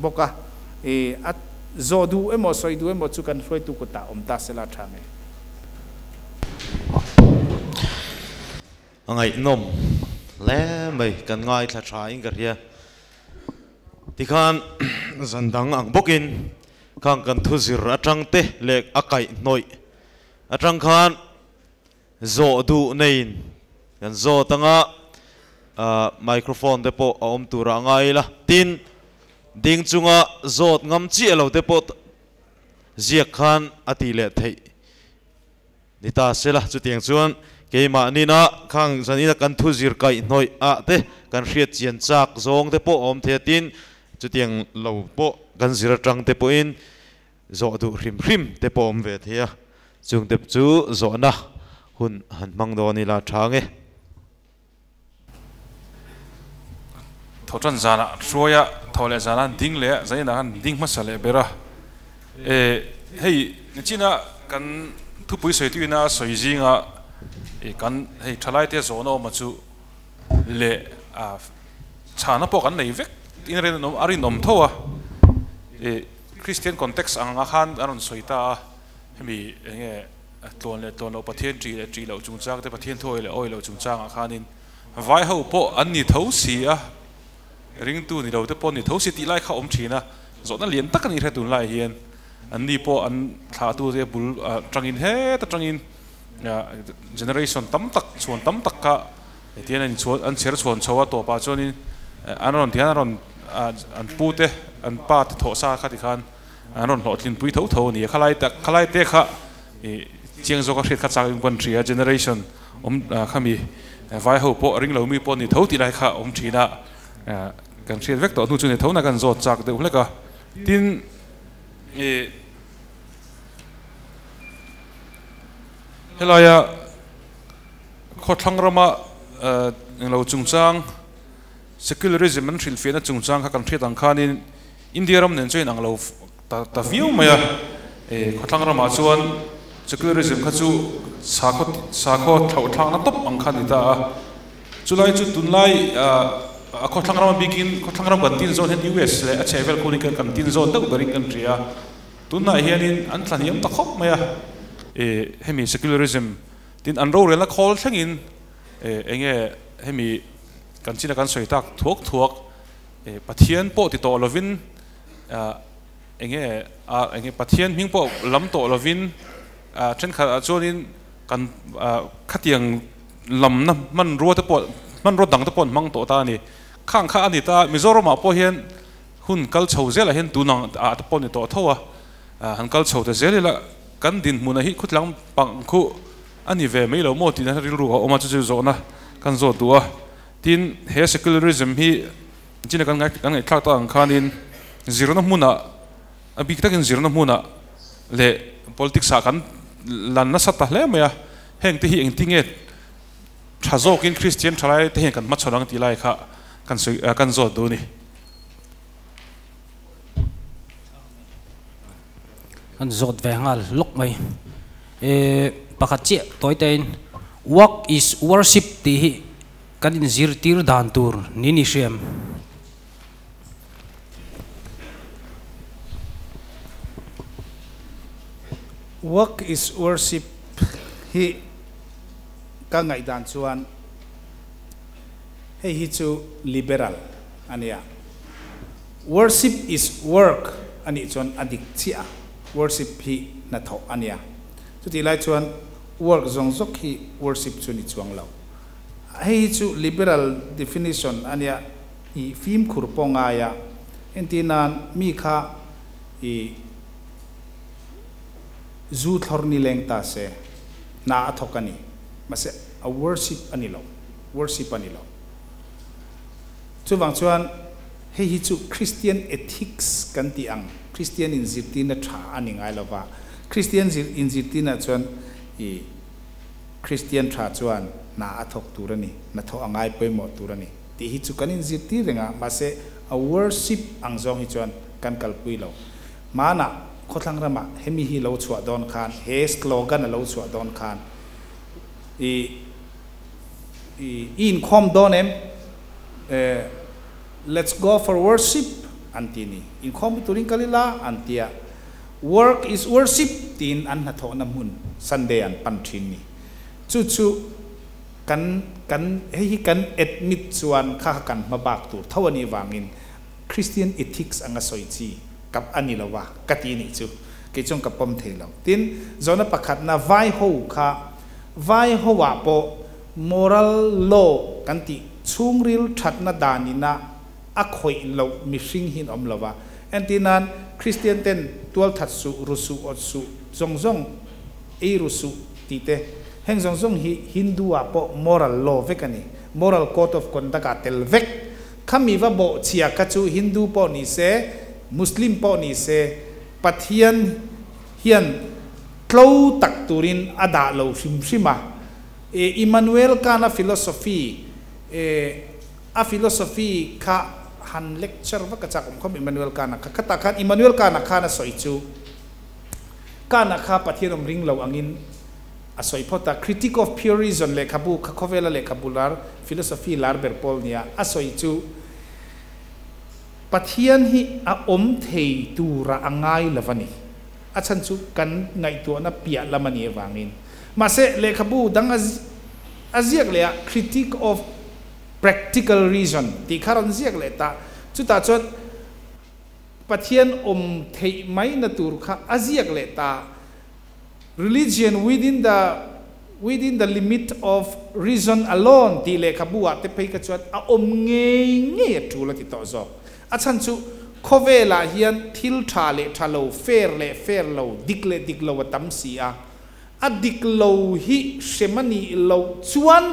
bawk a i a Zawh duh emaw sawi duh emaw chu kan hruaitu kutah awm ta sela tha nge. A ngaihnawm hle mai, kan ngaithla tha in ka hria. Tikhan zan dang ang bawkin khang kan thu zir atang te leh a kaihhnawih atang khan zawh duh neiin kan zawt anga microphone te pawh a awm turah a ngai ila. Tin, Ding chunga zawt ngam chiah lo te pawh ziak khan a tih leh theih ni ta se la. Chutiang chuan keimah nina khang zanina kan thu zir kaih hnawih ah te kan hriat chian chak zawng te pawh a awm thei a, tin chutiang lo pawh kan zir atang te pawhin zawh duh hrim hrim te pawh a awm ve thei a, chung te chu zawhna hun han hmang dawn ila tha nge. Tho tan zanah hruaia tho leh zanah an ding leh a, zaninah khan ding hmasa leh ber a. E, hei nichina kan thupui sawituina a sawi zinga e kan hei thalaite zawhna awma chu leh a chhana pawh kan nei vek in rinawm a rinawm tho a. E, Christian context ang a khan a rawn sawi ta a, hemi enge Tlawn leh tlawn loh Pathian ṭih leh ṭih loh chungchang te, Pathian thuawi leh awi loh chungchangah khanin vai ho pawh an ni tho si a, ringtu ni lo te pawh an ni tho si tih lai kha a awm ṭhin a, zawhna lian tak a ni hre tunlai hian an ni pawh an thlahtu te bul aṭangin heta ṭangin generation tam tak chhuan tam tak kha hetiang an inchhuan an chher chhuan chho a tawpah chuanin an rawn tihian an rawn an pu te an pa te thawh sa kha tikhan An rawn hlawhtlinpui tho tho a ni a, khalai tak khalai te kha ih chiang zawk a hriat kha chak in kan hria generation awm khami vai ho pawh ring lo mi pawh ni tho tih lai kha awm thin a, kan hriat vek tawh hnu chu ni tho na kan zawt chak deuh hlek a, tin ih helaia khawthlang rama englo chungchang secularism an hrilhfiahna chungchang kha kan hriat ang khanin India ram nen chuan inang lo ta ta viau mai a, e khawthlang ramah chuan secularism kha chu sakhaw sakhaw thlauh thlakna tawp ang kha a ni ta a, chulai chu tunlai a khawthlang rama bikin khawthlang ram kan tin zawn hian US leh a chhehvel khunin kan kan tin zawn deuh berin kan hria a, tunah hianin an thlahniam ta khawp mai a, e hemi secularism tin an rorelna khawl thlengin e enge hemi kan china kan sawi tak thuak thuak Pathian pawh ti tawh lovin enge enge Pathian hming pawh lam tawh lovin thenkhat ah chuanin kan khatiang lamna hmanrua te pawh hmanrua dang te pawh an hmang tawh ta a ni. Khang kha a ni ta Mizoram ah pawh hian hun kal chho zel ah hian tun ang ah te pawh a ni tawh tho a, han kal chho ta zel ila kan dinhmun ah hi khutlang pang khu a ni ve mai lo maw tihna rilru a awm a chu chu zawhna kan zawt duh a. Tin, he secularism hi china kan kan ngaihthlak tak ang khanin zirna hmunah a bik takin zirna hmunah leh politics ah kan lan nasa ta hle mai a, heng te hi engtinge tha zawkin Christian thalai te hian kan hmachhawn ang tih lai kha kan sawi kan zawt duh a ni. Kan zawt ve nghal lawk mai. E pakhat chiah tawi tein work is worship tih hi kan inzirtir dan tur ni ni hriam. Work is worship hi ka ngaihdan chuan hei hi chu liberal a nia. Worship is work a nih chuan a dik chiah a, worship hi hnathawh a nia. Chutih lai chuan work zawng zawk hi worship chu ni chuang lo. Hei hi chu liberal definition a nia, i fimkhur pawh ngai a, entir nan mi kha i zu thlawr ni leng ta se, hna a thawk a ni, mahse a worship a ni lo, worship a ni lo. Chuvang chuan hei hi chu Christian ethics kan tih ang, Christian inzirtirna tha a ni ngai lo va, Christian inzirtirna chuan i Kristian tha chuan hna a thawk tur a ni, hnathawh a ngai pawimawh tur a ni tih hi chu kan inzirtir reng a, mahse a worship ang zawng hi chuan kan kalpui lo. Hmanah khawthlang ramah hemi hi lo chhuah dawn khan, he slogan a lo chhuah dawn khan i i i inkhawm dawn em? Eh, let's go for worship an ti ni. Inkhawm turin kal ila an ti a. Work is worship tiin an hnathawhna hmun Sunday an pan thin ni. Chu chu kan kan hei hi kan admit chuan kha kha kan hma bak tur tho a nih vangin Christian ethics anga sawi chi kap a ni lo a ka ti nih chu kei chuan ka pawm thei lo. Tin, zawhna pakhatna vai ho kha vai ho ah pawh moral law kan tih chhungril thatna danina a khawih loh mihring hi an awm lo a. Entir nan, Kristian ten tual that suh, ru suh, awt suh, zawng zawng ei ru suh tih te, heng zawng zawng hi Hindu ah pawh moral law vek a ni. Moral code of conduct ah tel vek. Khami va bawh chhia kha chu Hindu pawh ni se, Muslim pawh ni se, Pathian hian tlo tak turin a dah lo hrim hrim a. E Immanuel Kant-a philosophy, e. A philosophy kha han lecture vak a chak awm khawp Immanuel Kant-a kha. Khatah khan Immanuel Kant-a khan a sawi chu Kant-a kha Pathian awm ring lo angin a sawi phawt a. Critique of Pure Reason lehkhabu kha khawvela lehkhabu lar philosophy lar ber pawl nia a sawi chu Pathian hi a awm thei tura a ngai lo a ni. A chhan chu kan ngaihtuahna piah lam a nih avangin. Mahse lehkhabu dang a ziak leh a Critique of Practical reason tih kha rawn ziak leh ta. Chutah chuan Pathian awm theih mai na tur kha a ziak leh ta. Religion within the within the limit of reason alone tih lehkhabu ah te phei kha chuan a awm ngei ngei a tul a ti tawh zawk. A chhan chu khawvel ah hian thil tha leh tha lo, fair leh fair lo, dik leh dik lo a tam si a. A dik lo hi hrem a nih loh chuan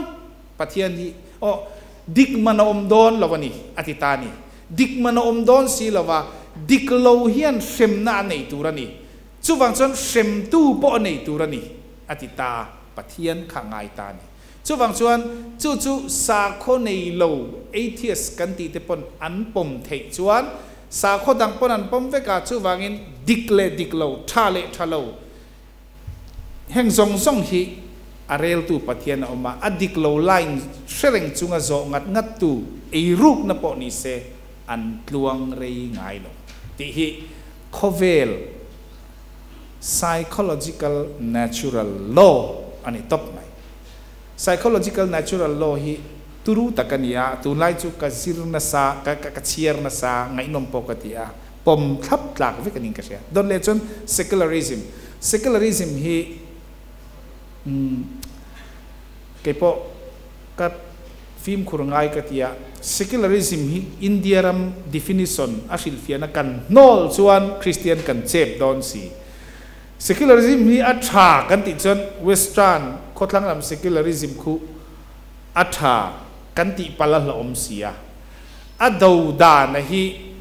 Pathian hi aw dik man a awm dawn lo a ni, a ti ta a ni. Dik man a awm dawn si lo va, dik lo hian hremna a nei tur a ni. Chuvang chuan hremtu pawh a nei tur a ni, a ti ta a, Pathian kha a ngai ta a ni. Chuvang chuan chu chu sakhaw nei lo, atheist, kan tih te pawn an pawm theih chuan sakhaw dang pawn an pawm vek a, chuvangin dik leh dik lo, tha leh tha lo, Heng zawng zawng hi a reltu Pathian a awm a, a dik lo line hre reng chunga zawh ngat ngat tu eirukna pawh ni se an tluang rei ngai lo tih hi khawvel psychological natural law a ni tawp mai. Psychological natural law hi turu tak a ni a, tunlai chu ka zir nasa, ka chhiar nasa, ngaihnawm pawh ka ti a. Pawm thlap tlak vek a niin ka hria. Dawt leh chuan secularism. Secularism hi umm keipawh ka fimkhur ngai ka ti a. Secularism hi India ram definition a hrilhfiahna kan hnawl chuan Christian kan chep dawn si. Secularism hi a tha kan tih chuan Western khawthlang lam secularism khu a tha kan tih palh a hlauhawm si a. A do dana hi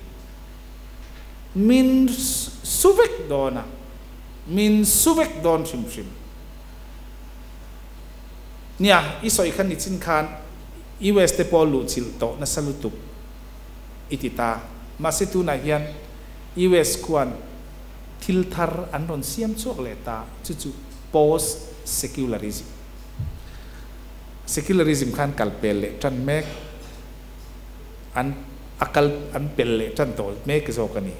min su vek dawn a, min su vek dawn hrim hrim. Nia, i sawi kha nichin khan US te pawh luhchilh tawh nasa lutuk i ti ta. Mahse tunah hian US khuan thil thar an rawn siam chhuak leh ta, chu chu post-secularism. Secularism khan kal pel leh tan mek. An a kal an pel leh tan tawh mek zawk a ni.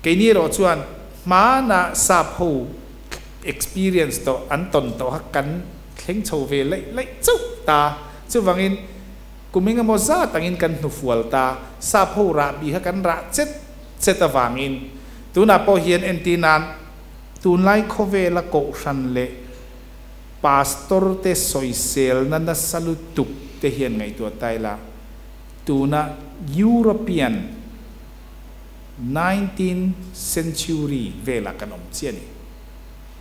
Keini erawh chuan hmana sap ho experience tawh an tawn tawh kha kan thleng chho ve laih laih chauh ta. Chuvangin kum engemaw zat angin kan hnufual ta. Sap ho rah bih kha kan rah chet chet avangin tunah pawh hian entir nan tunlai khawvela kohhran leh pastor te sawiselna nasa lutuk te hian ngaihtuah ta ila, tuna European 19 century velah kan awm chiah a ni.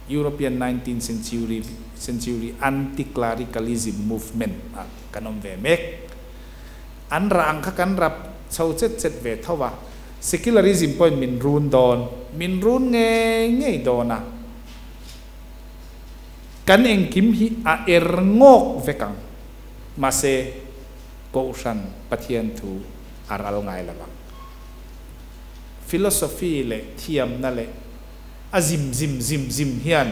European 19 century century anti-clericalism movement ah kan awm ve mek. An rah ang kha kan rap chho chet chet ve tho a, secularism pawhin min run dawn, min run ngei ngei dawn a. Kan engkim hi a er ngawk vek ang. Mahse, Kohhran Pathian thu a ral ngai lo ang. Philosophy leh thiamna leh a zim zim zim zim hian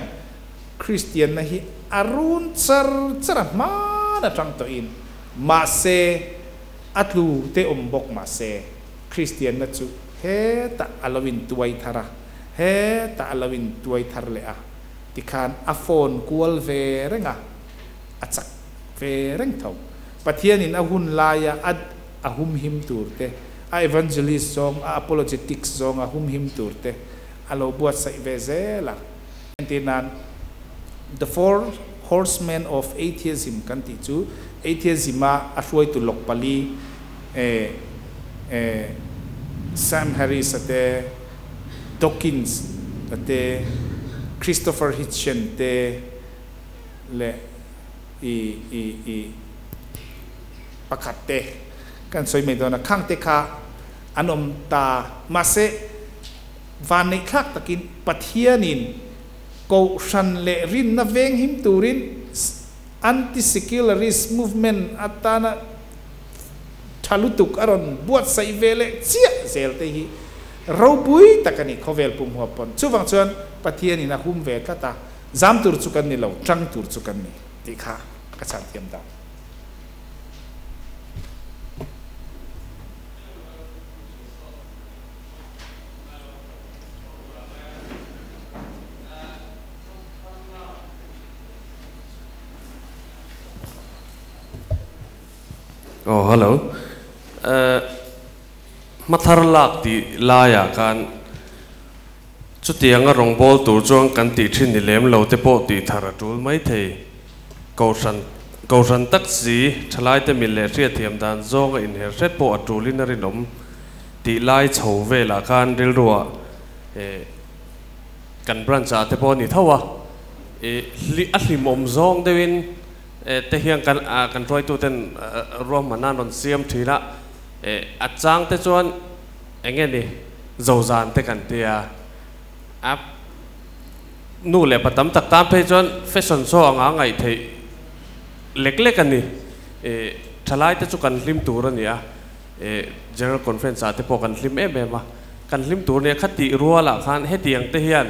Kristianna hi a run char char a hman atang tawhin. Mahse, a tlu te awm bawk mahse, Kristianna chu hetah a lo intuai thar a, hetah a lo intuai thar leh a, tikhan a phone kual ve reng a, a chak ve reng tho. Pathianin a hun laia a a humhim tur te, a evangelist zawng, a apologetics zawng a humhim tur te a lo buatsaih ve zel a. Entir nan, The Four Horsemen of Atheism kan tih chu Atheism-a a hruaitu lawk pali eh eh Sam Harris-a te, Dawkins-a te, Christopher Hitchens te leh i i i pakhat te kan sawi mai dawn a, khang te kha an awm ta. Mahse, vanneihthlak takin Pathianin Kohhran leh rinna venghim turin anti-secularist movement atana tha lutuk a rawn buatsaih ve leh chiah zel te hi ropui tak a ni khawvel pum huap pawn. Chuvang chuan Pathianin a hum ve tlat a, zam tur chu kan ni lo, tang tur chu kan ni tih kha ka chhan thiam dan. Aw hello eh hmathar lak tih laiah khan chutianga rawngbâwl tur chuan kan tih thin ni lem lo te pawh tih thar a tul mai thei. Kohhran kohhran tak si thalaite mil leh hriatthiam dan zawnga inher hret pawh a tulin a rinawm. Tih lai chho velah khan rilruah kan branch ah te pawh a ni tho a, a hlimawm zawng deuhin te hian kan kan hruaitu ten ruahman an rawn siam thin a, a chang te chuan eng nge ni zozan te kan tia a nu leh pa tam tak tan phei chuan fashion show anga ngaih theih lek lek a ni, thalai te chu kan hlim tur a ni a. General Conference ah te pawh kan hlim em em a, kan hlim tur nia kha tih rualah khan hetiang te hian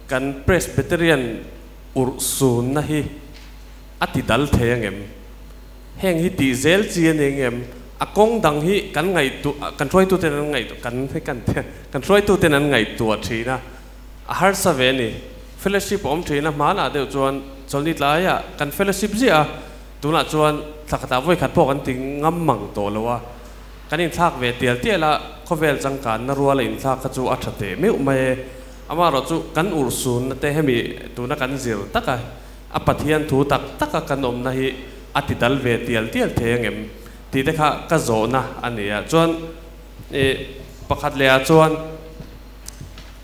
kan Presbyterian urh sunna hi a ti dal thei ang em? Heng hi tih zel chi a ni ang em? A kawng dang hi kan ngaihtuah, kan hruaituten an ngaihtuah, kan he kan kan hruaituten an ngaihtuah thin a, a harsa ve a ni. Fellowship a awm thin a, hmanah deuh chuan chawlhni tlaiah kan fellowship ziah a, Tunah chuan thla khatah vawi khat pawh kan ti ngam mang tawh lo a, kan inthlak ve tial tial a, khawvel changkanna ruala inthlak kha chu a tha teh meuh mai e. Amaherawh chu kan urhsunna te hemi tuna kan zir taka a Pathian thu tak taka kan awmna hi a ti dal ve tial tial thei angem tih te kha ka zawhna a ni a. Chuan ih pakhat lehah chuan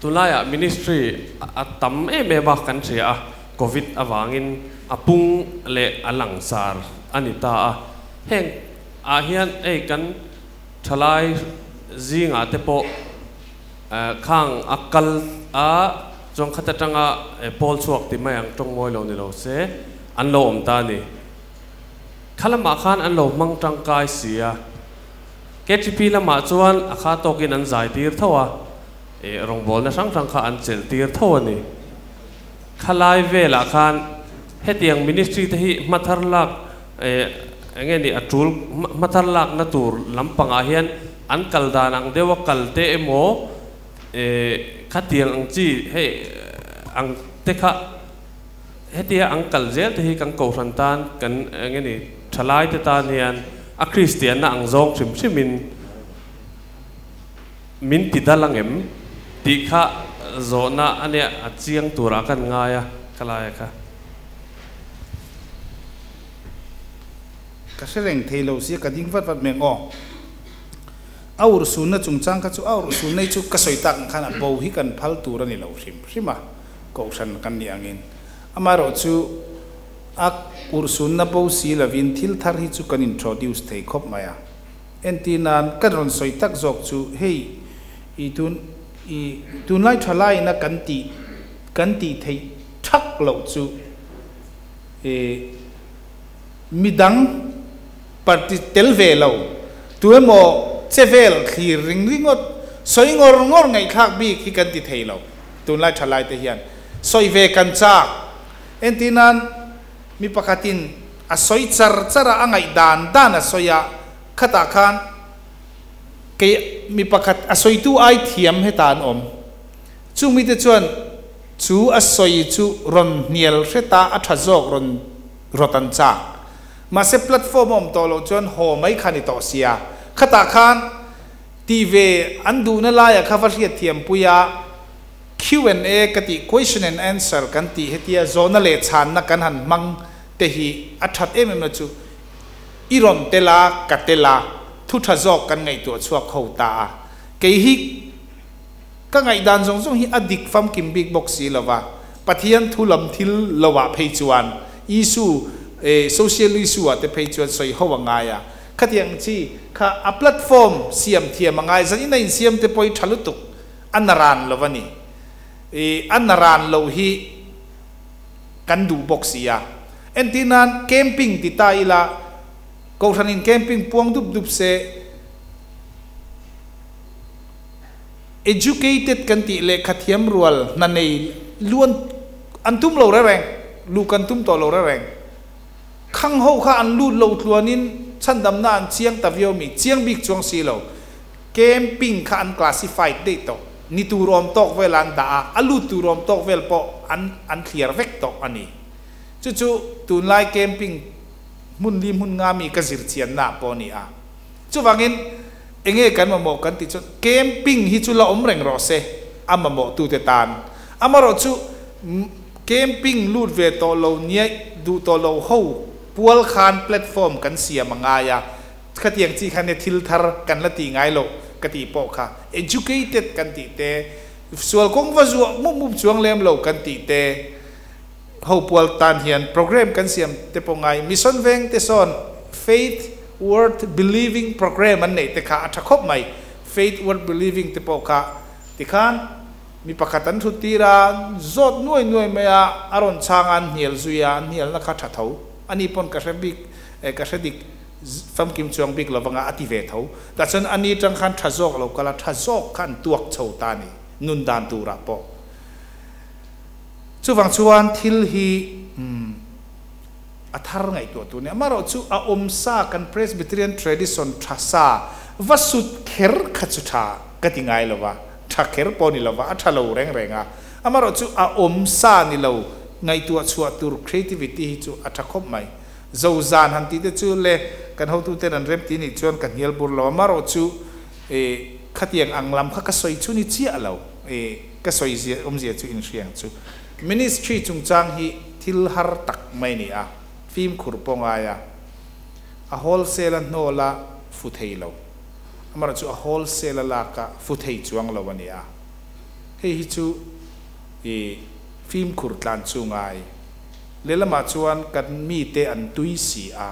tunlaiah ministry a tam em em a kan hria a, Covid avangin a pung leh a langsar a ni ta a, heng ah hian hei kan thalai zingah te pawh khang a kal a chuan khat atanga pawl chhuak ti mai ang tawng mawi lo ni lo se an lo awm ta a ni. Kha lamah khan an lo hmang tangkai si a, KTP lamah chuan a kha tawkin an zai tir tho a, rawngbawlna hrang hrang kha an chelh tir tho a ni. Khalai velah khan hetiang ministry te hi hmathar lak eng nge ni a tul hmathar lakna tur lampangah hian an kal dan ang deuha kal te emaw khatiang ang chi hei ang te kha hetia ang kal zel te hi kan kohhran tan kan eng nge ni thalai te tan hian a Kristianna ang zawng hrim hrimin Min ti dal angem? Tih kha zawhna a nia, a chiang turah kan ngai a, ka lai a kha. Ka hre reng thei lo sia ka ding vat vat mai ang aw. A urhsunna chungchang kha chu a urhsun nei chu ka sawi tak ang khan a bo hi kan phal tur a ni lo hrim hrim a, kohhran kan nih angin. Amaherawhchu a urhsunna bo si lovin thil thar hi chu kan introduce thei khawp mai a. Entir nan ka rawn sawi tak zawk chu hei i tun i tunlai thalaiin a kan tih kan tih theih thak loh chu i midang party tel ve lo tu emaw che vel thlir ring ringawt sawi ngawr ngawr ngaihthlak bik hi kan ti thei lo tunlai thalai te hian sawi ve kan chak. Entir nan mi pakhatin a sawi char char a, a ngaih dan dan a sawi a, khatah khan kei mi pakhat a sawitu ai thiam heta an awm. Chung mite chuan chu a sawi chu rawn hnial hret a, a tha zawk rawn rawt an chak. Mahse platform a awm tawh loh chuan haw mai kha ni tawh sia. Khatah khan tih ve an duhna laiah kha va hriatthiampui a, Q&A ka tih, question and answer kan tih hetia zawhna leh chhanna kan han hmang te hi a that em em na chu i rawn tel a, ka tel a, thu tha zawk kan ngaihtuah chhuak ho ta a. Kei hi ka ngaihdan zawng zawng hi a dik famkim bik bawk si lo va, Pathian thu lam thil lo ah phei chuan issue, social issue ah te phei chuan sawi ho a ngai a, khatiang chi kha a platform siam thiam a ngai, zanin a insiam te pawh hi tha lutuk. A naran lo a ni. I a naran loh hi kan duh bawk si a. Entir nan camping ti ta ila, Kohhranin camping puang dup dup se, educated kan tih lehkha thiam rual hna nei luan an tum lo reng reng, luh kan tum tawh lo reng reng. Khang ho kha an lut lo tluanin chhandamna an chiang ta viau mi, chiang bik chuang si lo. Camping kha an classified daih tawh. Ni tur awm tawk vel an dah a, a lut tur awm tawk vel pawh an an thliar vek tawh a ni. Chu chu tunlai camping hmun li hmun nga mi ka zir chianna ah pawh a ni a. Chuvangin enge kan mamawh kan tih chuan camping hi chu la awm reng rawh se a mamawh tute tan. Amaherawhchu camping lut ve tawh lo niaih duh tawh lo ho pual khan platform kan siam a ngai a. Khatiang chi khan e thil thar kan la tih ngai loh ka tih pawh kha educated kan tih te, sual kawng va zuah mup mup chuang lem lo kan tih te ho pual tan hian program kan siam te pawh ngai. Mission veng te sawn Faith Worth Believing program an neih te kha a tha khawp mai. Faith Worth Believing te pawh kha tikhan mi pakhat an thut tir a, zawt nuai nuai mai a, a rawn chhang a, an hnial zui a, an hnialna kha tha tho. Ani pawn ka hre bik, ka hre dik. Famkim chuang bik lo vanga a ti ve tho. Tah chuan a ni tang khan tha zawk lo kal a, tha zawk kha an tuak chho ta a ni, nun dan turah pawh. Chuvang chuan thil hi a thar ngaihtuah tur a ni. Amaherawh chu a awm sa kan Presbyterian tradition tha sa va sut kher kha chu tha ka ti ngai lo va, tha kher pawh ni lo va, a tha lo reng reng a. Amaherawh chu a awm sa ni lo ngaihtuah chhuah tur creativity hi chu a tha khawp mai. Zo zan han tih te chu le kan hotuten an rem ti nih chuan ka hnial bur lo a, marawh chu e khatiang ang lam kha ka sawi chu ni chiah lo e ka sawi zia awmzia chu inhriang chu ministry chungchang hi thil har tak mai ni a, fimkhur pawh ngai a, a wholesale a hnawl a fu thei lo, amarawh chu a wholesale a lak a fu thei chuang lo a ni a, hei hi chu e fimkhur tlan chu ngai. Lehlamah chuan kan mite an tui si a,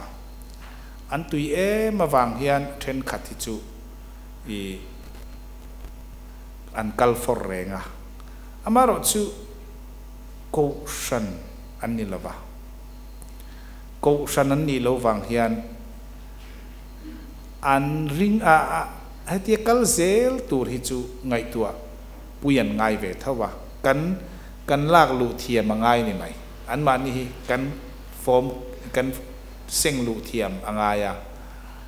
an tui em avang hian thenkhat hi chu i an kal fawr reng a, amaherawh chu Kohhran an ni lova, Kohhran an nih loh vang hian an ring a, hetia kal zel tur hi chu ngaihtuah pui an ngai ve tho a, kan Kan lak luh thiam a ngai ni mai. Anmahni hi kan form, kan seng luh thiam a ngai a.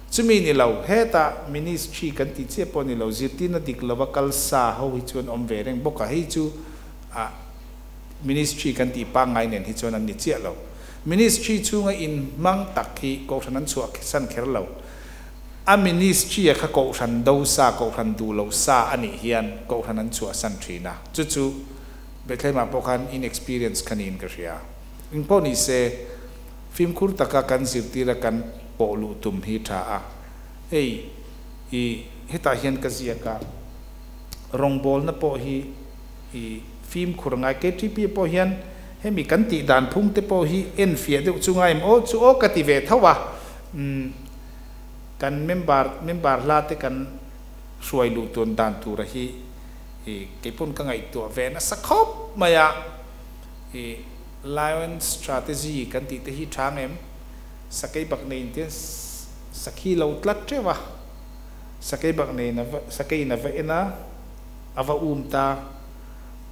Chumi ni lo, hetah ministry kan tih chiah pawh ni lo, zirtirna dik lova kal sa ho hi chuan awm ve reng bawk a. Hei chu ah ministry kan tih pangngai nen hi chuan an ni chiah lo. Ministry chhunga inhmang tak hi kohhran an chhuah san kher lo. A ministry-a kha kohhran do sa, kohhran duh loh sa a nih hian kohhran an chhuahsan thin a. Chu chu Bethlehem-ah pawh khan inexperience kha niin ka hria. Engpawh ni se, fimkhur taka kan zirtira kan pawh luh tum hi tha a. Hei i hetah hian ka ziak a, rawngbawlna pawh hi i fimkhur ngai. KTP pawh hian hemi kan tih dan phung te pawh hi enfiah deuh chu ngai em aw chu aw ka ti ve tho a. Umm kan member member hla te kan hruai luh tun dan tura hi i keipawn ka ngaihtuah ve nasa khawp mai a. I Lion strategy kan tih te hi tha ang em? Sakei bak neiin tian sakhi lo tlat teuh a, sakei bak neiin a va sakeiin a va en a, a va um ta,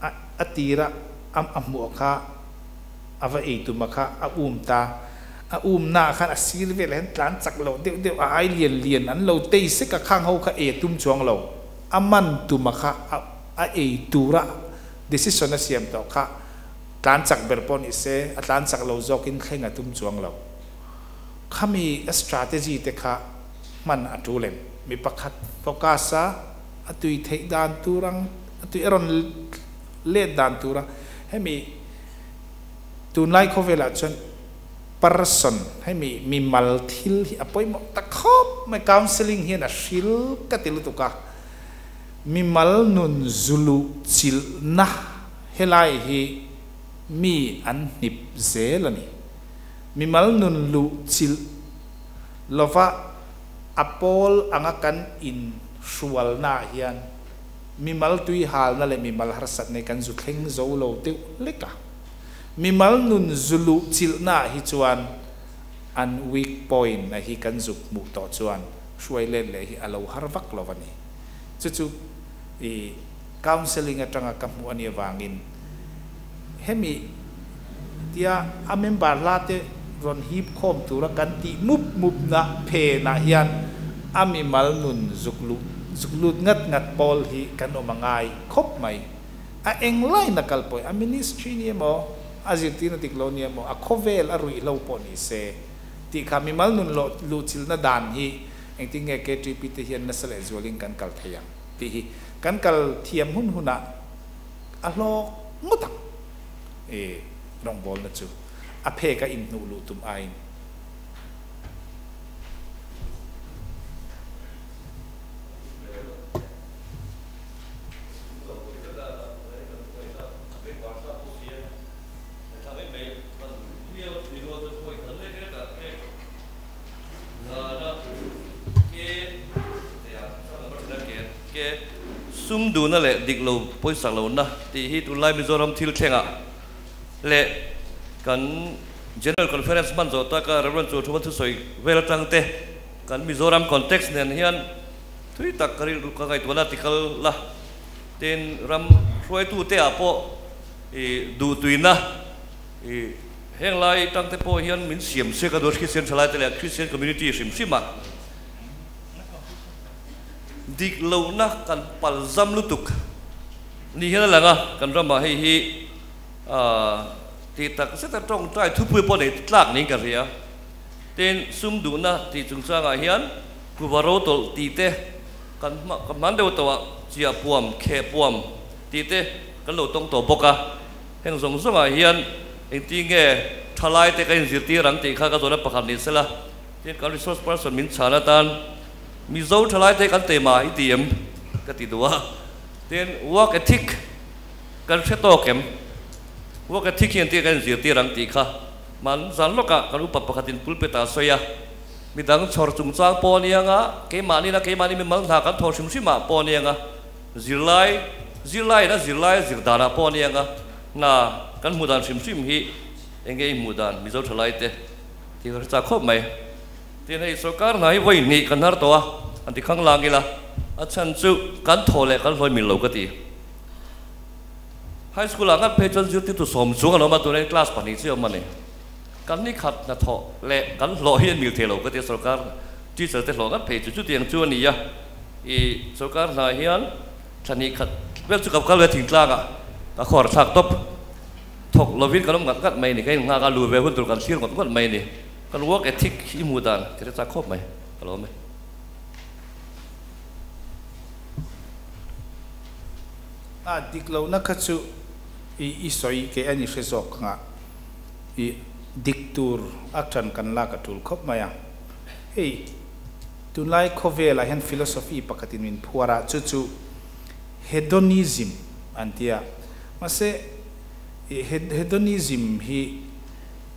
a a tira a a hmuh kha a va ei tum a kha a um ta, a um naah khan a sir velah hian tlan chak loh deuh deuh a ai lian lian an lo tei sek a, khang ho kha ei a tum chuang lo, a man tum a kha a a ei tura decision a siam tawh kha Tlan chak ber pawh ni se, a tlan chak lo zawkin thleng a tum chuang lo. Khami a strategy te kha hman a tul em? Mi pakhat focus a, a tui theih dan tur ang, a tui a rawn let dan tur a, hemi tunlai khawvelah chuan person, hemi mimal thil hi a pawimawh ta khawp mai, counselling hian a hril ka ti lutuk a, mimal nun zuluh chilhna Helai hi mi an hnip zel a ni. Mimal nun luh chilh lova a pawl anga kan in hrualnaah hian mimal tui halna leh mimal harsatna hi kan zu thleng zo lo deuh hlek a. Mimal nun zu luh chilhnaah hi chuan an weak point a hi kan zuk hmuh tawh chuan hruai let leh hi a lo har vak lo a ni. Chu chu i. Counselling atanga ka hmuh a nih avangin hemi tia a member hla te rawn hip khawm tura kan tih mup mup na phenah hian a mimal nun zuk luh zuk lut ngat ngat pawl hi kan awm a ngai khawp mai. A englai na kal pawh a ministry ni emaw, a zirtirna dik lo ni emaw, a khawvel a ruihhlo pawh ni se tih kha mimal nun luhchilhna dan hi engtin nge KTP te hian nasa leh zualin kan kal thei ang tih hi Kan kal thiam hun hunah a hlawk ngawt ang i rawngbawlna chu a phek a inhnuh luh tum aiin. Sum duhna leh dik lo pawisa lohna tih hi tunlai Mizoram thil thlengah leh kan General Conference hman zawh taka Rev. Chuathuma thusawi vel atang te kan Mizoram context nen hian thui tak ka rilru ka ngaihtuahna ti kal la. Tin, ram hruaitute ah pawh i duhtuina i Heng lai tang te pawh hian min siam se ka duh a, Christian thalai te leh Christian community hrim hrim ah dik lohna kan pal zam lutuk ni hian a lang a, kan ramah hei hi tih tak zet a tawngtai thupui pawh nei tlak niin ka hria. Tin, sum duhna tih chungchangah hian kuva ro tawlh tih te kan hman deuh tawh a, chiah puam, kheh puam tih te kan lo tawng tawh bawk a. Heng zawng zawngah hian engti nge thalai te ka inzirtir ang tih kha ka zawhna pakhat ni sela, tin kan resource person min chhan atan Mizo thalai te kan teima i ti em ka ti duh a, tin work ethic kan hre tawk em, work ethic hi engti nge kan inzirtir ang tih kha man zan lawkah kan upa pakhatin pulpit ah a sawi a, midang chhawr chungchang pawh a ni anga, keimahni na keimahni mimal hna kan thawh hrim hrim ah pawh a ni anga, Zirlai, zirlaiin a zirlai a zir danah pawh a ni ang a, hna kan hmuh dan hrim hrim hi eng nge i hmuh dan Mizo thalaite tih ka hre chak khawp mai. Tin hei sorkar hna hi vawi hnih kan har tawh a, an ti khang lang ila, a chhan chu kan thaw leh kan hlawi mil lo ka ti. High school ah ngat phei chuan zirtirtu sawm chung an awm a, tunah hian class pahnih chiah awm a ni. Kan ni khat hnathawh leh kan hlawh hi an mil thei lo ka ti a, sorkar teacher te hlawh ngat phei chu chutiang chu a ni a. I sorkar hna hian thla hnih khat vel chu ka kal ve thingtlang ah ka khawr thlak tawp. Thawk lovin kan awm ngat ngat mai a ni. Ka innghak a, lu ve hun tur kan thlir ngawt ngawt mai a ni. Kan work ethic i hmuh dan ka hre chak khawp mai. Ka lawm e. A dik lohna kha chu i i sawi kei a ni hre zawk ang a, i dik tur a tan kan lak a tul khawp mai a. Hei tunlai khawvelah hian philosophy pakhatin min phuar a, chu chu hedonism an ti a. Mahse hedonism hi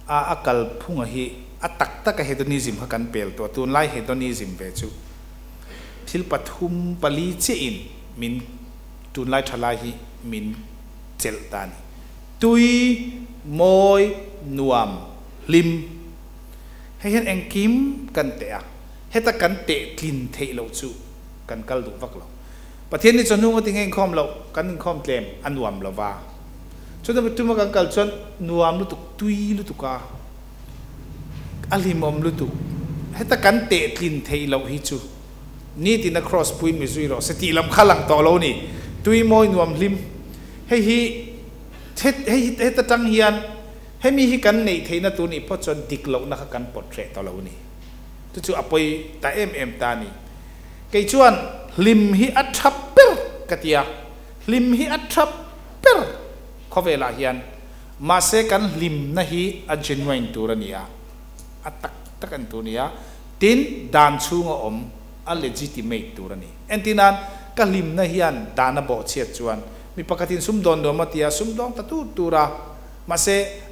a a kalphunga hi a tak taka hedonism kha kan pel tawh a, tunlai hedonism ve chu thil pathum pali chiahin min tunlai thalai hi min chelh ta a ni. Tui, mawi, nuam, hlim. Hei hian engkim kan teh a, heta kan teh tlin theih loh chu kan kal duh vak lo. Pathian ni chawhnu ngawt in inkhawm loh, kan inkhawm tlem a nuam lo va. Chuta tuma kan kal chuan nuam lutuk, tui lutuk a, a hlimawm lutuk. Heta kan teh tlin theih loh hi chu nitin a cross pui mi zui rawh se tih lam kha lang tawh lo ni. Tui mawi nuam hlim. Hei hi hei hi heta tang hian Hemi hi kan neih theihna tur nih phawt chuan dik lohna kha kan pawt hreh ta lo a ni. Chu chu a pawi ta em em ta a ni. Kei chuan hlim hi a tha ber ka ti a, hlim hi a tha ber khawvelah hian. Mahse kan hlimna hi a genuine tur a ni a, a tak tak a ni tur a ni a, tin dan chhunga awm a legitimate tur a ni. Entirnan ka hlimna hian dan a bawhchhiat chuan mi pakhatin sumdawn nuam a ti a, sumdawng ta tur tur a, Mahse,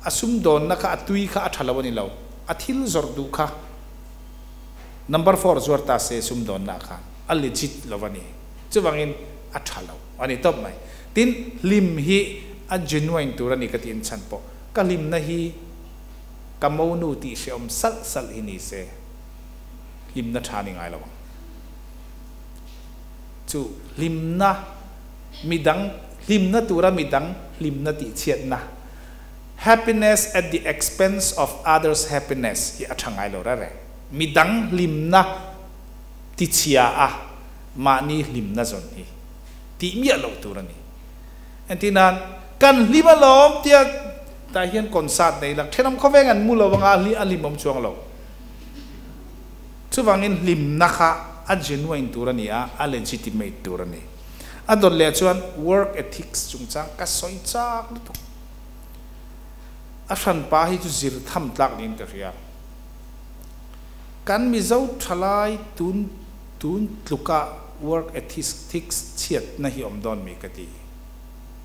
a sumdawnna kha a tui kha a tha lo a ni lo. A thil zawrh duh kha number four zuar ta se sumdawnna khan a legit lo a ni. Chuvangin a tha lo a ni tawp mai. Tin, hlim hi a genuine tur a ni ka tiin chhan pawh ka hlimna hi ka monu tih hrehawm salh salh hi ni se hlimna tha ni ngai lo ang. Chu hlimna. Midang hlimna tura midang hlimna tihchhiatna, happiness at the expense of others happiness, hi a tha ngai lo reng reng. Midang hlimna tichhia a mahni hlimna zawn hi tih miah loh tur a ni. Entirnan, kan hlim alawm tia tah hian concert nei lak thenawm khawveng an mu lo anga a hlimawm chuang lo. Chuvangin hlimna kha a genuine tur a ni a, a legitimate tur a ni. A dawt leh chuan work ethics chungchang ka sawi chak lutuk. A hranpa hi chu zir tham tlak niin ka hria. Kan Mizo thalai tun tun tluka work ethics chhiatna hi awm dawn mi ka ti.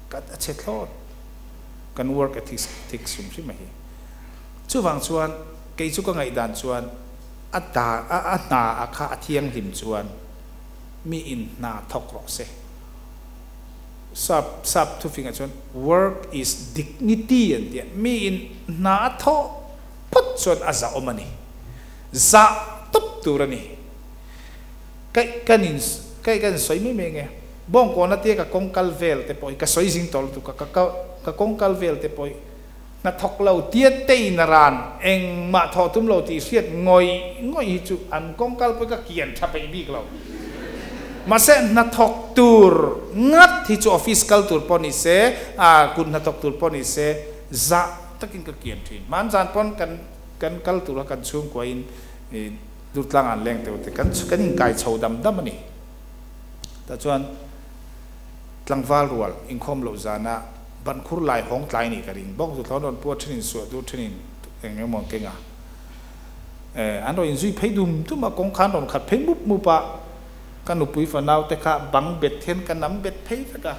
Ka a chhe thlawt kan work ethics hrim hrim a hi. Chuvang chuan kei chu ka ngaihdan chuan a da a hna a kha a thianghlim chuan mi in hna thawk rawh se. Sap sap thufingah chuan work is dignity an ti a, mi in hna a thawh phawt chuan a zahawm a ni. Zah tawp tur a ni. Kaih kan in kaih kan sawi mai mai nge. Bawngkawn atia ka kawng kal vel te pawh hi ka sawi zing tawh lutuk a, ka ka kawng kal vel te pawh hi Hnathawk lo tiat te in a ran, engmah thawh tum lo tih hriat ngawih ngawih hi chu an kawng kal pawh ka kian tha peih bik lo. Mahse hnathawk tur ngat hi chu office kal tur pawh ni se, a kut hnathawk tur pawh ni se zah takin ka kian thin. Hmanzan pawn kan kan kal tur a kan chhungkua in Durtlang an leng teuh te kan kan inkai chho dam dam a ni. Tah chuan tlangval rual inkhawm loh zana ban khur lai hawng tlai nih ka ring bawk. Zuthlawn rawn pua thenin suah dur thenin eng emaw an keng a. Eh, an rawn inzui phei dum dum a, kawng khan rawn khat phei mup mup a. Ka nupui fanau te kha bang bet hian ka nam bet phei vek a.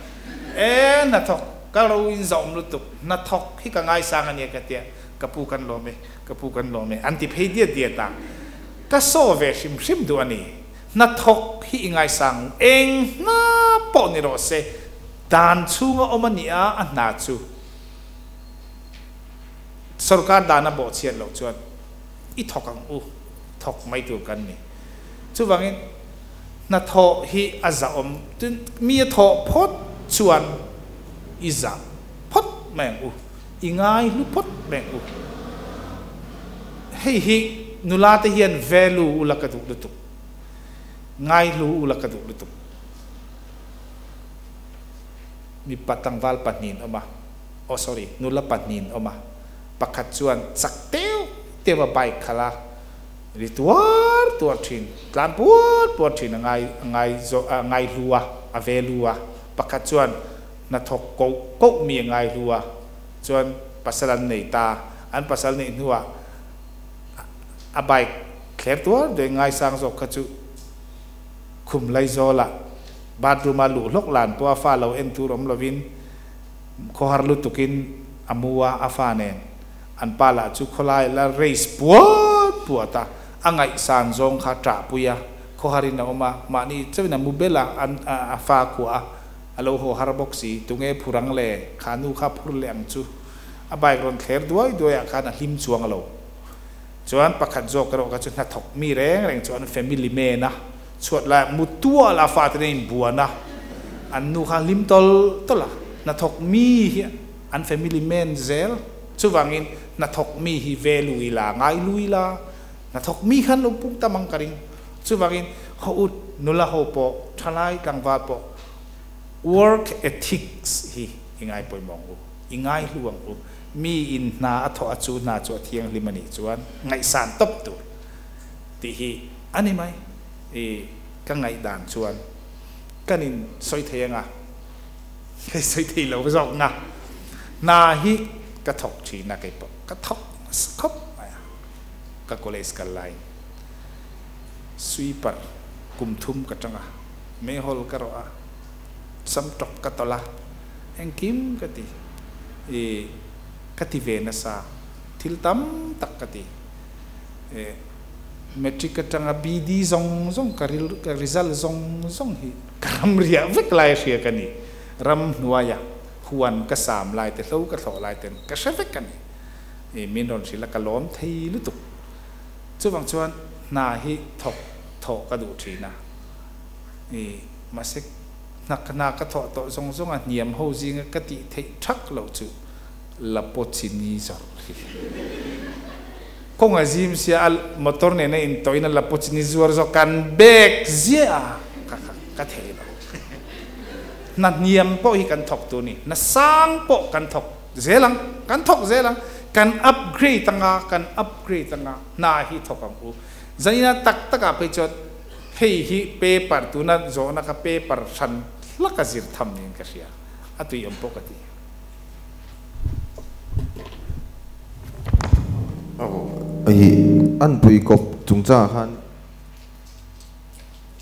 Eh, hnathawk ka ro in zauh lutuk, hnathawk hi ka ngaisang a nia ka tia, ka pu kan lawm e, ka pu kan lawm e an ti phei diat diat a. Ka saw ve hrim hrim duh a ni. Hnathawk hi i ngaisang eng hna pawh ni rawh se, dan chhunga awm a nih a, a hna chu sorkar dan a bawhchhiat loh chuan i thawk ang u, thawk mai tur kan ni. Chuvangin hnathawh hi a zahawm, tin mi a thawh phawt chuan i zah phawt mai ang u, i ngai hlu phawt mai ang u. Hei hi nula te hian value ula ka duh lutuk, ngaihlu ula ka duh lutuk. Mipa tlangval pahnihin awm a, oh sorry, nula pahnihin awm a, pakhat chuan chak teuh teuh a bike khalh a, ri tuar tuar thin, tlan puar puar thin a ngai a ngai zawh a ngaihlu a, a value a, pakhat chuan hnathawk koh koh mi a ngaihlu a, chuan pasal an nei ta, an pasal neih hnuah. A bike thler tuar duai ngaisang zawk kha chu khum Laizawlah bathroom a luh hlawk lan pawh a fa lo en tur awm lovin khawhar lutukin a mu a, a fa nen an pa lah chu khawlai la race puat puat a, a ngaihsan zawng kha ṭahpui a, khawharin a awm a, mahni chauhin a mu bel a, an a fa kuah a, a lo haw har bawk si, tunge phur ang le, kha nu kha phur leh ang chu, a bike rawn thler duai duai ah khan a hlim chuang lo. Chuan pakhat zawk erawh kha chu hnathawk mi reng reng chu an family man a, chhuat laiah mu tual a fate nen inbuan a, an nu kha hlim tawlh tawlh a, hnathawk mi hi an family man zel, chuvangin hnathawk mi hi ve lui la, ngai lui la, hnathawk mi khan lo puk tam ang ka ring, chuvangin haw ut nula ho pawh, thalai tlangval pawh work ethics hi i ngai pawimawh ang u, i ngai hlu ang u. Mi in hna a thawh a chu hna chu a thianghlim a nih chuan ngaihsan tawp tur tih hi a ni mai. I ka ngaihdan chuan kan in sawi thei anga ka sawi thei lo zawk nga hna hi ka thawk thin a kei pawh ka thawk nasa khawp mai a ka college kal laiin sweeper kum thum ka tang a meihawl ka rawh a samtawk ka tawlh a Engkim ka ti. I ka ti ve nasa. Thil tam tak ka ti. E Matric atanga BD zawng zawng ka ril ka result zawng zawng hi ka ram riah vek lai hria ka ni. Ram hnuaia huan ka sam lai te hlo ka thlawh lai ten ka hre vek a ni. I min rawn hrilh a ka lawm thei lutuk. Chuvang chuan hna hi thawk thawh ka duh thin a. I mahse Hnak hna ka thawh tawh zawng zawng a hniam ho zinga ka tih theih thak loh chu la pawh chini zawrh hi. Kawng a zim sia a motor nena intawhin a la pawh chini zuar zawk kan bag ziah a ka ka ka thei lo. Hna hniam pawh hi kan thawk tur ni, hna sang pawh kan thawk zel ang, kan thawk zel ang, kan upgrade anga kan upgrade anga hna hi thawk ang u. Zanina tak takah phei chuan Hei hi paper tuna zawhna kha paper hran hlak a zir tham niin ka hria, a tui awm pawh ka ti. Hei an pui kawp chungchangah khan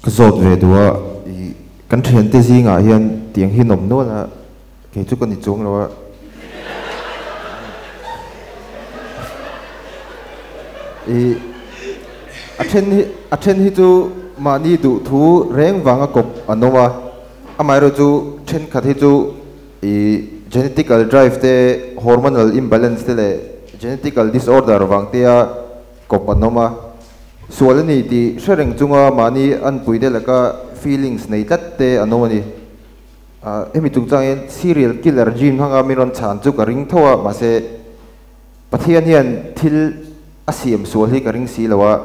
ka zawt ve duh a, kan thiante zingah hian tiang hi nawm nual a, kei chu ka ni chuang lo a. I a then hi a then hi chu mahni duh thu reng vanga kawp an awm a, amaherawh chu thenkhat hi chu i genetical drive te, hormonal imbalance te leh genetical disorder vang te a kawp an awm a, sual a ni tih hre reng chunga mahni anpui te laka feelings nei tlat te an awm a ni. Hemi chungchang hian serial killer gene hmanga min rawn chhan chu ka ring tho a, mahse Pathian hian thil a siam sual hi ka ring si lo a,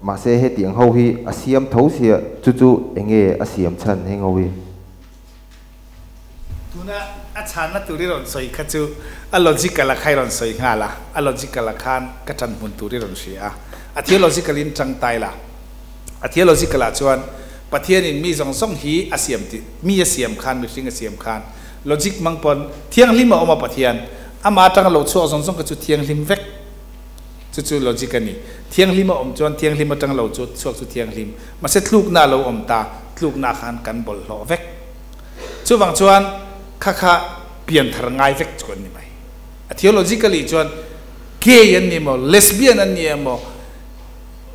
mahse hetiang ho hi a siam tho sia, chu chu enge a siam chhan heng ho hi? Tuna a chhanna tur i rawn sawi kha chu a logical a kha i rawn sawi nghal a, a logical a khan ka ṭan hmun tur i rawn hria a, a theological in ṭangtai la, a theological ah chuan Pathianin mi zawng zawng hi a siam tih, mi a siam khan, mihring a siam khan, logic hmang pawn thianghlim a awm a Pathian, amah atanga lo chhuak zawng zawng kha chu thianghlim vek, chu chu logic a ni. Thianghlim a awm chuan thianghlim atanga lo chhuak chu thianghlim, mahse tlukna a lo awm ta, tlukna khan kan bawlhhlawh vek. Chuvang chuan kha kha pianthar ngai vek chu an ni mai. A theologically chuan gay an ni emaw, lesbian an ni emaw,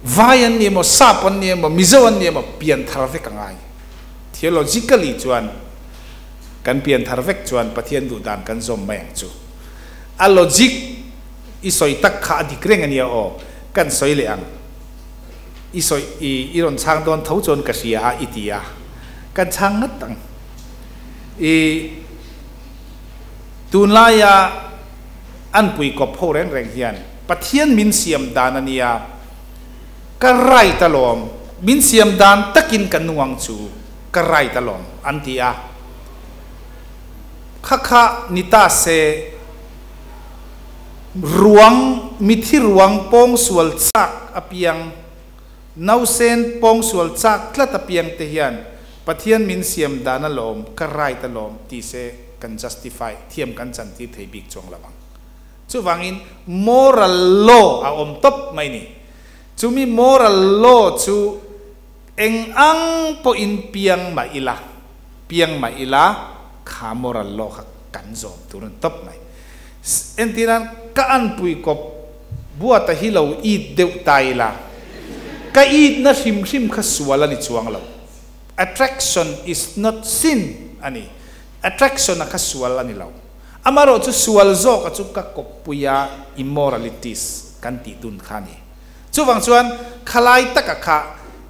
Vai an ni emaw, Sap an ni emaw, Mizo an ni emaw, pian thar vek a ngai. Theologically chuan kan pian thar vek chuan Pathian duh dan kan zawm mai ang chu. A logic i sawi tak kha a dik reng a nia aw, kan sawi leh ang. I sawi i i rawn chhang dawn tho chuan ka hria a i ti a, kan chhang ngat ang. I tunlaia an pui kawp ho reng reng hian Pathian min siam dan a nia, ka right alawm, min siam dan takin ka nung ang chu, ka right alawm an ti a. Kha kha ni ta se, ruang, mithi ruang pawngsual chak apiang, nausen pawngsual chak tlat apiang te hian Pathian min siam dan alawm, ka right alawm ti se kan justify, thiam kan chantir thei bik chuang lo ang. Chuvangin moral law a awm tawp mai ni. Chumi moral law chu eng ang pawhin piang mah ila, piang mah ila kha moral law kha kan zawm tur a ni tawp mai. Entirnan ka anpui kawp buata hi lo it deuh ta ila, ka itna hrim hrim kha sual a ni chuang lo. Attraction is not sin a ni. Attraction a kha sual a ni lo. Amaherawh chu sual zawk a chu ka kawppuia immoralities kan tih dun kha a ni. Chuvang chuan khalai taka kha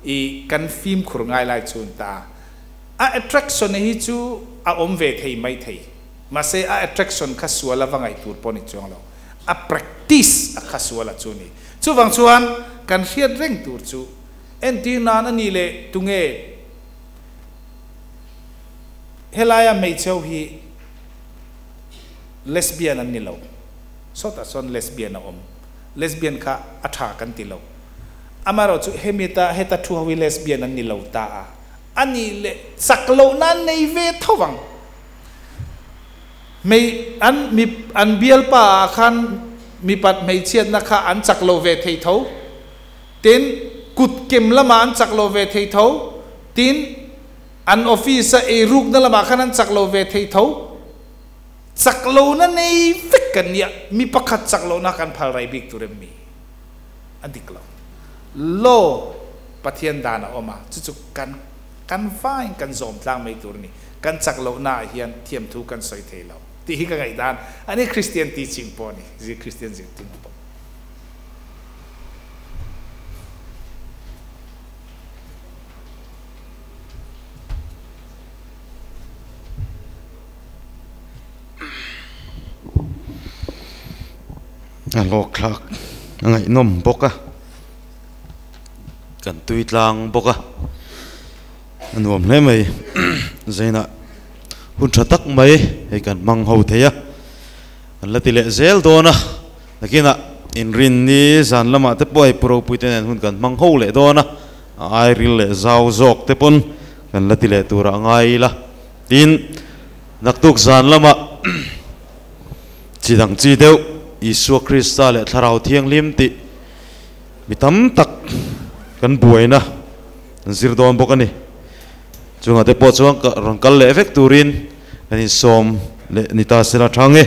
i kan fimkhur ngai lai chu ta a attraction hi chu a awm ve thei mai thei. Mahse a attraction kha sual a va ngaih tur pawh ni chuang lo. A practice a kha sual a chu ni. Chuvang chuan kan hriat reng tur chu entir nan a ni leh tunge helaia hmeichhe ho hi lesbian an ni lo. Sawtah sawn lesbian a awm. Lesbian kha a tha kan ti lo. Amaherawh chu hemi ta heta thu ho hi lesbian an ni lo ta a, a nih leh chak lohna an nei ve tho vang. Hmei an mi an bialpa ah khan mipat hmeichhiatna kha an chak lo ve thei tho. Tin, kut kem lamah an chak lo ve thei tho. Tin, an office a eirukna lamah khan an chak lo ve thei tho. Chak lohna nei vek kan nia, mi pakhat chak lohna kan phal rai bik tur em mi? A dik lo. Law Pathian dan a awm a, chu chu kan kan vain kan zawm tlang mai tur a ni. Kan chak lohna ah hian thiamthu kan sawi thei lo tih hi ka ngaihdan a ni. Christian teaching pawh a ni, zir Christian zirtirna pawh. A hlawkthlak a ngaihnawm bawk a kan tui tlang bawk a a nuam hle mai zainah hun tha tak mai hei kan hmang ho thei a kan la ti leh zel dawn a nakinah inrinni zan lamah te pawh hei pu ropui te nen hun kan hmang ho leh dawn a a airil leh zau zawk te pawn kan la ti leh turah a ngai ila. Tin, naktuk zan lamah chi dang chi deuh Isua Krista leh Thlarau Thianghlim tih mi tam tak kan buaina an zir dawn bawk a ni. Chungah te pawh chuan rawn kal leh vek turin kan insawm leh ni ta sela tha nge.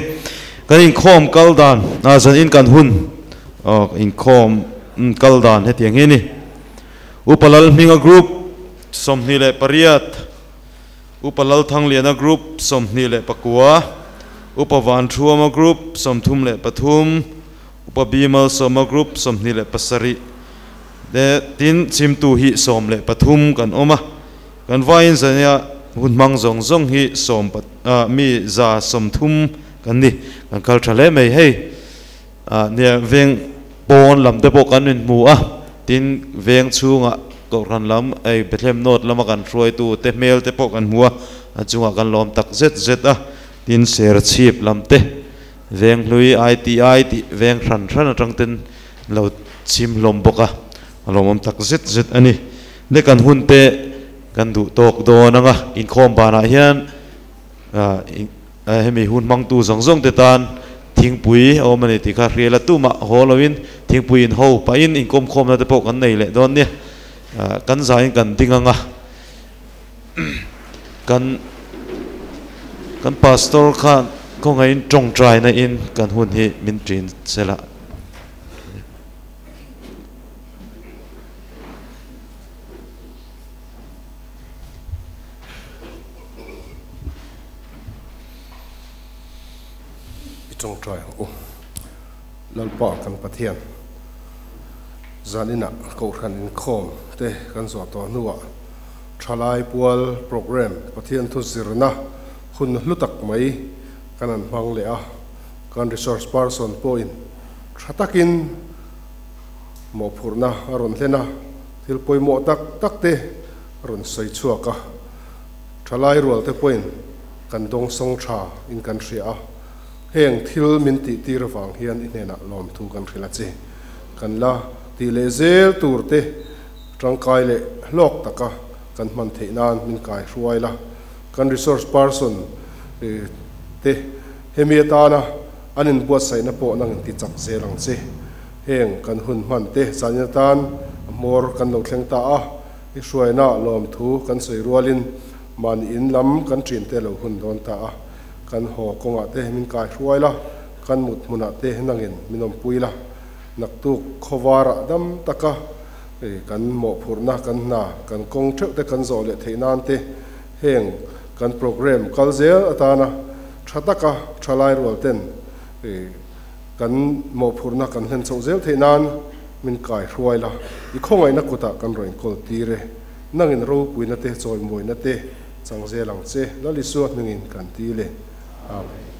Kan inkhawm kal dan, a zan in kan hun inkhawm kal dan hetiang hi a ni. Upa Lalhminga Group 28. Upa Lalthangliana Group 24, Upa Vanthuama Group 33, Upa Bimalsawma Group 27 te tin chimtu hi 13 kan awm a. Kan vaiin zania hun hmang zawng zawng hi sawm mi 130 kan ni. Kan kal tha hle mai hei. Nia veng pawn lam te pawh kan inhmu a, tin veng chhungah Kohhran lam ei Bethlehem North lama kan hruaitu te hmel te pawh kan hmu a, a chungah kan lawm tak zet zet a, tin Serchhip lam te veng hlui ITI tih veng hran hran atang ten lo chim hlawm bawk a, a lawmawm tak zet zet a ni. Le kan hun te kan duh tawk dawn ang a, inkhawm banah hian Hemi hun hmangtu zawng zawng te tan thingpui a awm a ni tih kha hrial a, tumah haw loin thingpui in ho pahin inkawmkhawmna te pawh kan nei leh dawn nia. Kan zain kan ding ang a, kan kan pastor khan khawngaihin tawngtaina in kan hun hi min ṭin sela. I tawngtai ang u. Lalpa kan Pathian, zaninah Kohhran inkhawm te kan zawh tawh hnuah Thalai Pual Programme Pathian thu zirna hun hlu tak mai kan han hmang leh a, kan resource person pawhin tha takin mawhphurhna a rawn hlen a, thil pawimawh tak tak te a rawn sawi chhuak a. Thalai rual te pawhin kan dawngsawng tha in kan hria a, heng thil min tih tir avang hian i hnenah lawmthu kan hrilh a che. Kan la tih leh zel tur te tangkai leh hlawk taka kan hman theih nan min kai hruai la. Kan resource person te hemi atana an inbuatsaihna pawh nang in ti chak zel ang che. Heng kan hun hman te zanin atan a hmawr kan lo thleng ta a, i hruaina lawmthu kan sawi rualin mahni in lam kan ṭin te lo hun dawn ta a, kan haw kawngah te min kai hruai la, kan mut hmunah te nangin min awmpui la, naktuk khawvarah dam taka kan mawhphurhna kan hna kan kawng theuh te kan zawh leh theih nan te heng kan programme kal zel atana tha taka thalai rual ten kan mawhphurhna kan hlen chhoh zel theih nan min kai hruai la, i khawngaihna kutah kan rawn inkawl tir e, nangin ropuina te chawimawina te chang zel ang che, Lal Isua hmingin kan ti le. Amen.